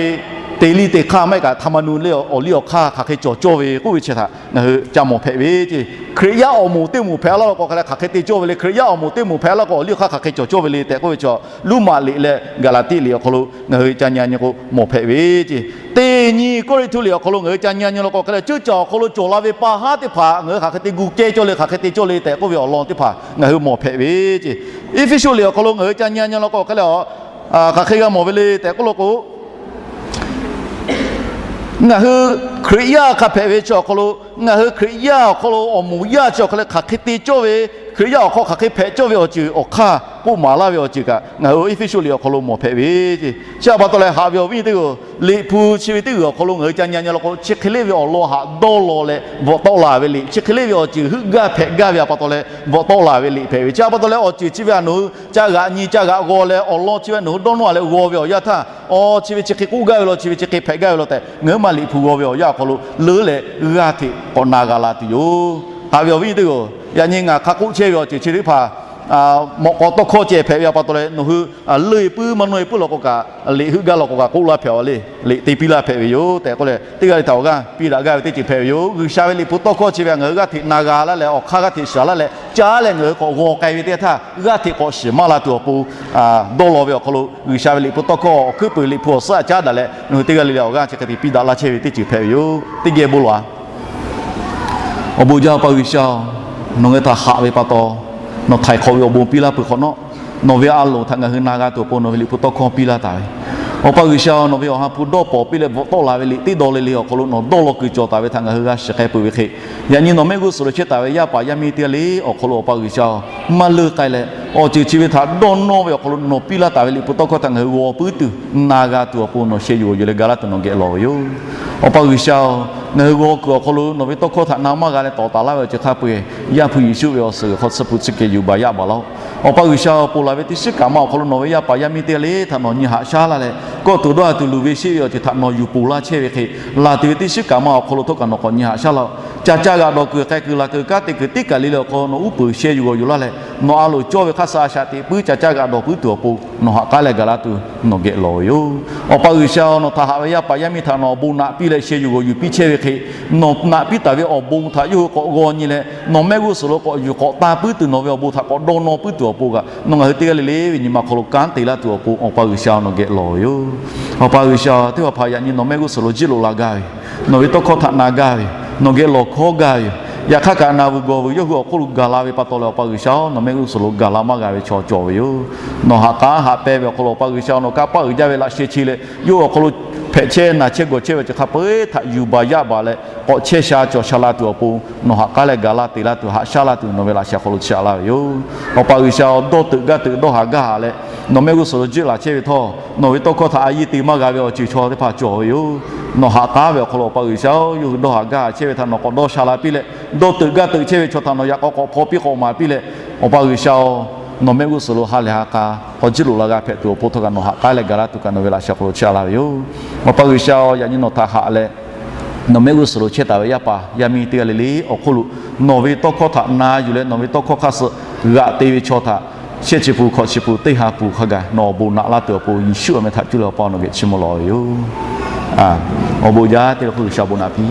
te liˇ te hk'aˇ maˇ heˆ kaꞈ htaꞈ ma nu le awˬ liˇ awˬ hk'aˇ hk'aˬ hk'e cawˬ cawˇ ve k'oˆ ve chi htaꞈ ngaˬ hui ca mawˬ hpehꞈ ve ceˇ. Hkriꞈ yaˇ awˬ moˍ teˇ moˍ hpehꞈ laˇ law k'o hk'e leh hk'aˬ hk'e te cawˇ ve le. Hkriꞈ yaˇ awˬ moˍ teˇ moˍ hpehꞈ laˇ k'o awˬ liˇ awˬ hk'aˇ hk'aˬ hk'e cawˬ cawˇ ve le tehꞈ k'oˆ ve chi, Luˉmaꞈ liꞈ leh Gaˍlaˍtiˆ liꞈ awˬ hk'aw lo ngaˬ hui ca nyi a nyi k'o mawˬ hpehꞈ ve ceˇ. Teˇ nyi Kawˇrenˍhtuˆ liꞈ awˬ hk'aw lo ngaˬ hui ca nyi a nyi law k'o hk'e leh, ceuˇ caˬ awˬ hk'aw lo cawˬ la ve pa haˉ teˇ hpaˍ ngaˬ hui hk'aˬ hk'e te gu ceh cawˇ le, hk'aˬ hk'e te cawˇ le tehꞈ k'oˆ ve awˬ lawn teˇ hpaˍ ngaˬ hui mawˬ hpehꞈ ve ceˇ. Eˇfeˇsuꞈ liꞈ awˬ hk'aw lo ngaˬ hui ca nyi a nyi law k'o hk'e leh a, hk'aˬ hk'e g'a mawˬ ve le tehꞈ k'oˆ law k'o, ngaˬ hui Hkriꞈ yaˇ hk'a hpehꞈ ve chi awˬ hk'aw lo, ngaˬ hui Hkriꞈ yaˇ awˬ hk'aw lo awˬ moˍ yaˇ chi awˬ hk'aw leh hk'aˬ hk'e te cawˇ ve, Hkriꞈ yaˇ awˬ hk'aw hk'aˬ hk'e hpehꞈ cawˇ ve awˬ ceuˬ awˬ hk'aˇ k'oˆ maˍ laˇ ve awˬ ceuˬ kaꞈ ngaˬ hui Eˇfeˇsuꞈ liꞈ awˬ hk'aw lo mawˬ hpehꞈ ve ceˇ. Chi htaꞈ pa taw leh haꞈ ve awˬ viˉ awˬ nyi teˇ g'aˇ, liꞈ hpu chi ve teˇ g'uiˬ awˬ hk'aw lo ngaˬ hui ca nyi a nyi law k'o, chi hk'e le ve awˬ lawn haꞈ dawˇ law leh bvuhꞈ tawˆ la ve liꞈ, chi hk'e le ve awˬ ceuˬ heuˆ gaˇ hpehꞈ gaˇ ve htaꞈ pa taw leh bvuhꞈ tawˆ la ve liꞈ hpehꞈ ve. Chi htaꞈ pa taw leh awˬ ceuˬ chi ve htaꞈ nawˬ hui ca g'aꞈ nyi ca g'aꞈ g'aw leh awˬ lawn chi ve nawˬ hui dawˇ nawˇ leh g'aw ve awˬ yanˇ htaˇ, awˬ chi ve chi hk'e k'oˆ gaˇ ve law, chi ve chi hk'e hpehꞈ gaˇ ve law tehꞈ ngaˬ hui ma liꞈ hpu g'aw ve awˬ yanˇ awˬ hk'aw lo leuˉ leh g'aˇ hteꞈ k'awꞈ na g'a la tuˬ yoˬ. Haꞈ ve awˬ viˉ awˬ nyi teˇ g'aˇ, yaꞈ nyi ngaˬ hk'a k'oˆ chehˇ ve awˬ ceuˬ chi teˇ hpaˍ mawꞈ k'aw tawˇ hkawˇ ceh hpehꞈ ve htaꞈ pa taw leh nawˬ hui leuˆ e puiˉ maˇ nawˇ e puiˉ law k'o kaꞈ, liꞈ heuˆ gaˇ law k'o kaꞈ k'oˆ laˇ hpehꞈ a le. Liꞈ te piˇ laˇ hpehꞈ ve yoˬ tehꞈ k'oˆ leh, teˇ g'aˇ le htaꞈ awˬ g'aˇ piˇ daꞈ gaˇ ve teˇ ceuˬ hpehꞈ ve yoˬ. G'uiˬsha ve liꞈ hpu tawˇ hkawˇ chi ve htaꞈ ngaˬ hui g'aˇ hteꞈ na g'a laˇ leh awˬ hk'aˇ g'aˇ hteꞈ shiˍ laˇ leh caˉ leh ngaˬ hui k'awꞈ g'aw k'ai ve teˇ htaˇ g'aˇ hteꞈ k'awꞈ shiˍ maˇ la tuˬ awˬ pon dawˇ law ve awˬ hk'aw lo G'uiˬsha ve liꞈ hpu tawˇ hkawˇ awˬ hkuiˉ puiˍ liꞈ hpu awˬ suhˉ aꞈ caˉ daꞈ leh nawˬ hui teˇ g'aˇ le le awˬ g'aˇ chi hk'e te piˇ daꞈ laˇ chehˇ ve teˇ ceuˬ hpehꞈ ve yoˬ. Teˇ geh bon lawˬ a. Awˬ bon jaˇ Awˬ pa G'uiˬsha-oˬ, nawˬ ngaˬ hui htaꞈ haꞈ ve pa taw, nawˬ htaiˍ hk'awꞈ ve awˬ bon piˇ laˇ peuˬ hk'awꞈ nawˉ, nawˬ ve a loˍ htaꞈ ngaˬ hui na g'a tuˬ awˬ pon nawˬ ve liꞈ hpu tawˇ hkawˇ piˇ laˇ taˍ ve, Awˬ pa G'uiˬsha-oˬ, nawˬ ve Awˬ ha hpu dawˇ pawnˍ piˇ leh bvuhꞈ tawˆ la ve liꞈ teˇ dawˇ le le awˬ hk'aw lo nawˬ dawˇ law kuiˬ cawˬ taˍ ve htaꞈ ngaˬ hui g'a shiˍ k'ai peuˬ ve hk'e, yaꞈ nyi nawˬ mehˆ g'uˇ suhˍ lo chehˇ taˍ ve yaˇ paˍ yaˇ miˇ teˇ g'aˇ le awˬ hk'aw lo Awˬ pa G'uiˬsha-oˬ, maˇ leuˇ k'ai leh, awˬ ceuˬ chi ve htaꞈ dawˇ nawˇ ve awˬ hk'aw lo nawˬ piˇ laˇ taˍ ve liꞈ hpu tawˇ hkawˇ htaꞈ ngaˬ hui g'aw puiˉ tuˬ na g'a tuˬ awˬ pon nawˬ sheh yuˬ g'awˬ yuˬ leh ga laˇ tuˬ nawˬ geh lawˬ ve yoˬ. Awˬ pa G'uiˬsha-oˬ, ngaˬ hui g'aw kuiˬ awˬ hk'aw lo nawˬ ve tawˇ hkawˇ htaꞈ na maˇ g'a leh tawˍ taˍ laˇ ve awˬ ceuˬ hk'a peu-eˬ, Yaˇ hpu Yeˍsuˆ ve awˬ suhˍ g'uiˬ hk'aw tsuhˇ hpu tsuhˇ keh yuˬ baˬ yaˇ baˬ laˇ-oˆ. Awˬ pa G'uiˬsha-oˬ, ponˬ laˬ ve teˇ shiˉ kaꞈ ma awˬ hk'aw lo nawˬ ve yaˇ paˍ yaˇ miˇ teˇ g'aˇ le htaꞈ nawˬ nyi haꞈ shaˉ laˇ leh, kawˆ tuˬ dawˇ ha tuˬ luˬ ve sheˆ ve awˬ ceuˬ htaꞈ nawˬ yuˬ ponˬ laˇ chehˇ ve hk'e, laˬ tuˬ ve teˇ shiˉ kaꞈ ma awˬ hk'aw lo htawˇ kaꞈ nawˬ k'awꞈ nyi haꞈ shaˉ laˇ-oˆ. Ca caˇ g'aꞈ dawˬ kuiˬ, k'ai kuiˬ, laˬ kuiˬ, kanˉ te kuiˬ teˇ kaˬ le le awˬ hk'aw nawˬ uˉ peunˍ sheh yuˬ g'awˬ yuˬ laˇ leh, nawˬ a loˍ cawˇ ve hk'aˇ suh a shaꞈ teꞈ puiˉ ca caˇ g'aꞈ dawˬ puiˉ tuˬ awˬ pon nawˬ haꞈ k'aˉ leh gaˬ laˇ tuˬ nawˬ geh lawˬ ve yoˬ. Awˬ pa G'uiˬsha-oˬ, nawˬ htaꞈ haꞈ ve yaˇ paˍ yaˇ miˇ htaꞈ nawˬ awˬ bon naꞈ piˇ leh sheh yuˬ g'awˬ yuˬ piˇ chehˇ ve hk'e, nawˬ naꞈ piˇ taˍ ve awˬ bon htaꞈ yawˇ hui k'awꞈ g'aw nyi leh, nawˬ mehˆ g'uˇ suhˍ lo k'awꞈ yuˬ k'awꞈ tan puiˉ tuˬ nawˬ ve awˬ bon htaꞈ k'awꞈ dawˇ nawˇ puiˉ tuˬ awˬ pon kaꞈ, nawˬ ngaˬ hui teˇ g'aˇ le le ve nyi ma hk'aw lo kanˉ te laˇ tuˬ awˬ pon Awˬ pa G'uiˬsha nawˬ geh lawˬ ve yoˬ. Awˬ pa G'uiˬsha, teˇ hpaˍ hpaˍ yaꞈ nyi nawˬ mehˆ g'uˇ suhˍ lo jiˇ loꞈ la gaˇ ve, nawˬ ve tawˇ hkawˇ htaꞈ na gaˇ ve, nawˬ geh lawˬ hkawˇ gaˇ ve yoˬ. Yaꞈ hk'aˇ kaꞈ na vuiˬ gawˬ vuiˬ yawˇ hui awˬ hk'oˆ lo gaˬ la ve pa taw leh Awˬ pa G'uiˬsha-oˬ, nawˬ mehˆ g'uˇ suhˍ lo gaˬ la maˇ g'a ve chaw cawˬ ve yoˬ. Nawˬ haꞈ k'aˉ haꞈ pehnˇ ve awˬ hk'aw lo Awˬ pa G'uiˬsha nawˬ kanˇ paˆ uiˍ jaˇ ve laꞈ sheh chi leh, yawˇ hui awˬ hk'aw lo hpehꞈ chehˇ naˬ chehˇ gawˬ chehˇ ve awˬ ceuˬ hk'a peu-eˬ htaꞈ yuˬ baˬ yaˇ baˬ leh, k'awꞈ chehˇ sha cawˬ sha la tuˬ awˬ pon nawˬ haꞈ k'aˉ leh gaˬ laˇ te laˇ tuˬ haꞈ shaˉ laˇ tuˬ nawˬ ve laꞈ sheh hk'aw lo chi a laˇ ve yoˬ. Awˬ pa G'uiˬsha-oˬ, dawˇ teuꞈ gaˇ teuꞈ dawˇ haˍ gaˇ haˍ leh, nawˬ mehˆ g'uˇ suhˍ lo jiˇ laˬ chehˇ ve htawˇ, nawˬ ve tawˇ hkawˇ htaꞈ a yeˇ te maˇ g'a ve awˬ ceuˬ chaw teˇ hpaˍ cawˬ ve yoˬ. Nawˬ haꞈ k'aˉ ve awˬ hk'aw lo Awˬ pa G'uiˬsha-oˬ, yawˇ hui dawˇ haˍ gaˇ haˍ chehˇ ve htaꞈ nawˬ k'awꞈ dawˇ sha la piˇ leh, dawˇ teuꞈ gaˇ teuꞈ chehˇ ve chaw htaꞈ nawˬ yaꞈ k'aw k'awꞈ hpaw piˇ k'awꞈ maˍ piˇ leh, Awˬ pa G'uiˬsha-oˬ, nawˬ mehˆ g'uˇ suhˍ lo ha lehˬ ha k'a k'awꞈ jiˇ loꞈ la g'a hpehꞈ tuˬ awˬ pon htawˇ kaꞈ nawˬ haꞈ k'aˉ leh gaˬ laˇ tuˬ kaꞈ nawˬ ve laꞈ sheh hk'aw lo chi a laˇ ve yoˬ. Awˬ pa G'uiˬsha-oˬ, yaꞈ nyi nawˬ htaꞈ haꞈ leh, nawˬ mehˆ g'uˇ suhˍ lo chehˇ taˍ ve yaˇ paˍ yaˇ miˇ teˇ g'aˇ le le awˬ hk'oˆ lo nawˬ ve tawˇ hkawˇ htaꞈ na yuˬ leh nawˬ ve tawˇ hkawˇ hk'aˇ suh g'aꞈ te ve chaw htaꞈ shehˆ chi hpu hkawꞈ chi hpu teˇ ha pun hk'a gaˬ nawˬ awˬ bon naꞈ laˇ tuˬ awˬ pon Yeˍsuˆ awˬ meh htaꞈ cuˇ leh Awˬ pa nawˬ geh chiˇ mvuh lawˬ ve yoˬ. Awˬ bon jaˇ teˇ hk'oˆ G'uiˬsha bon naꞈ piˇ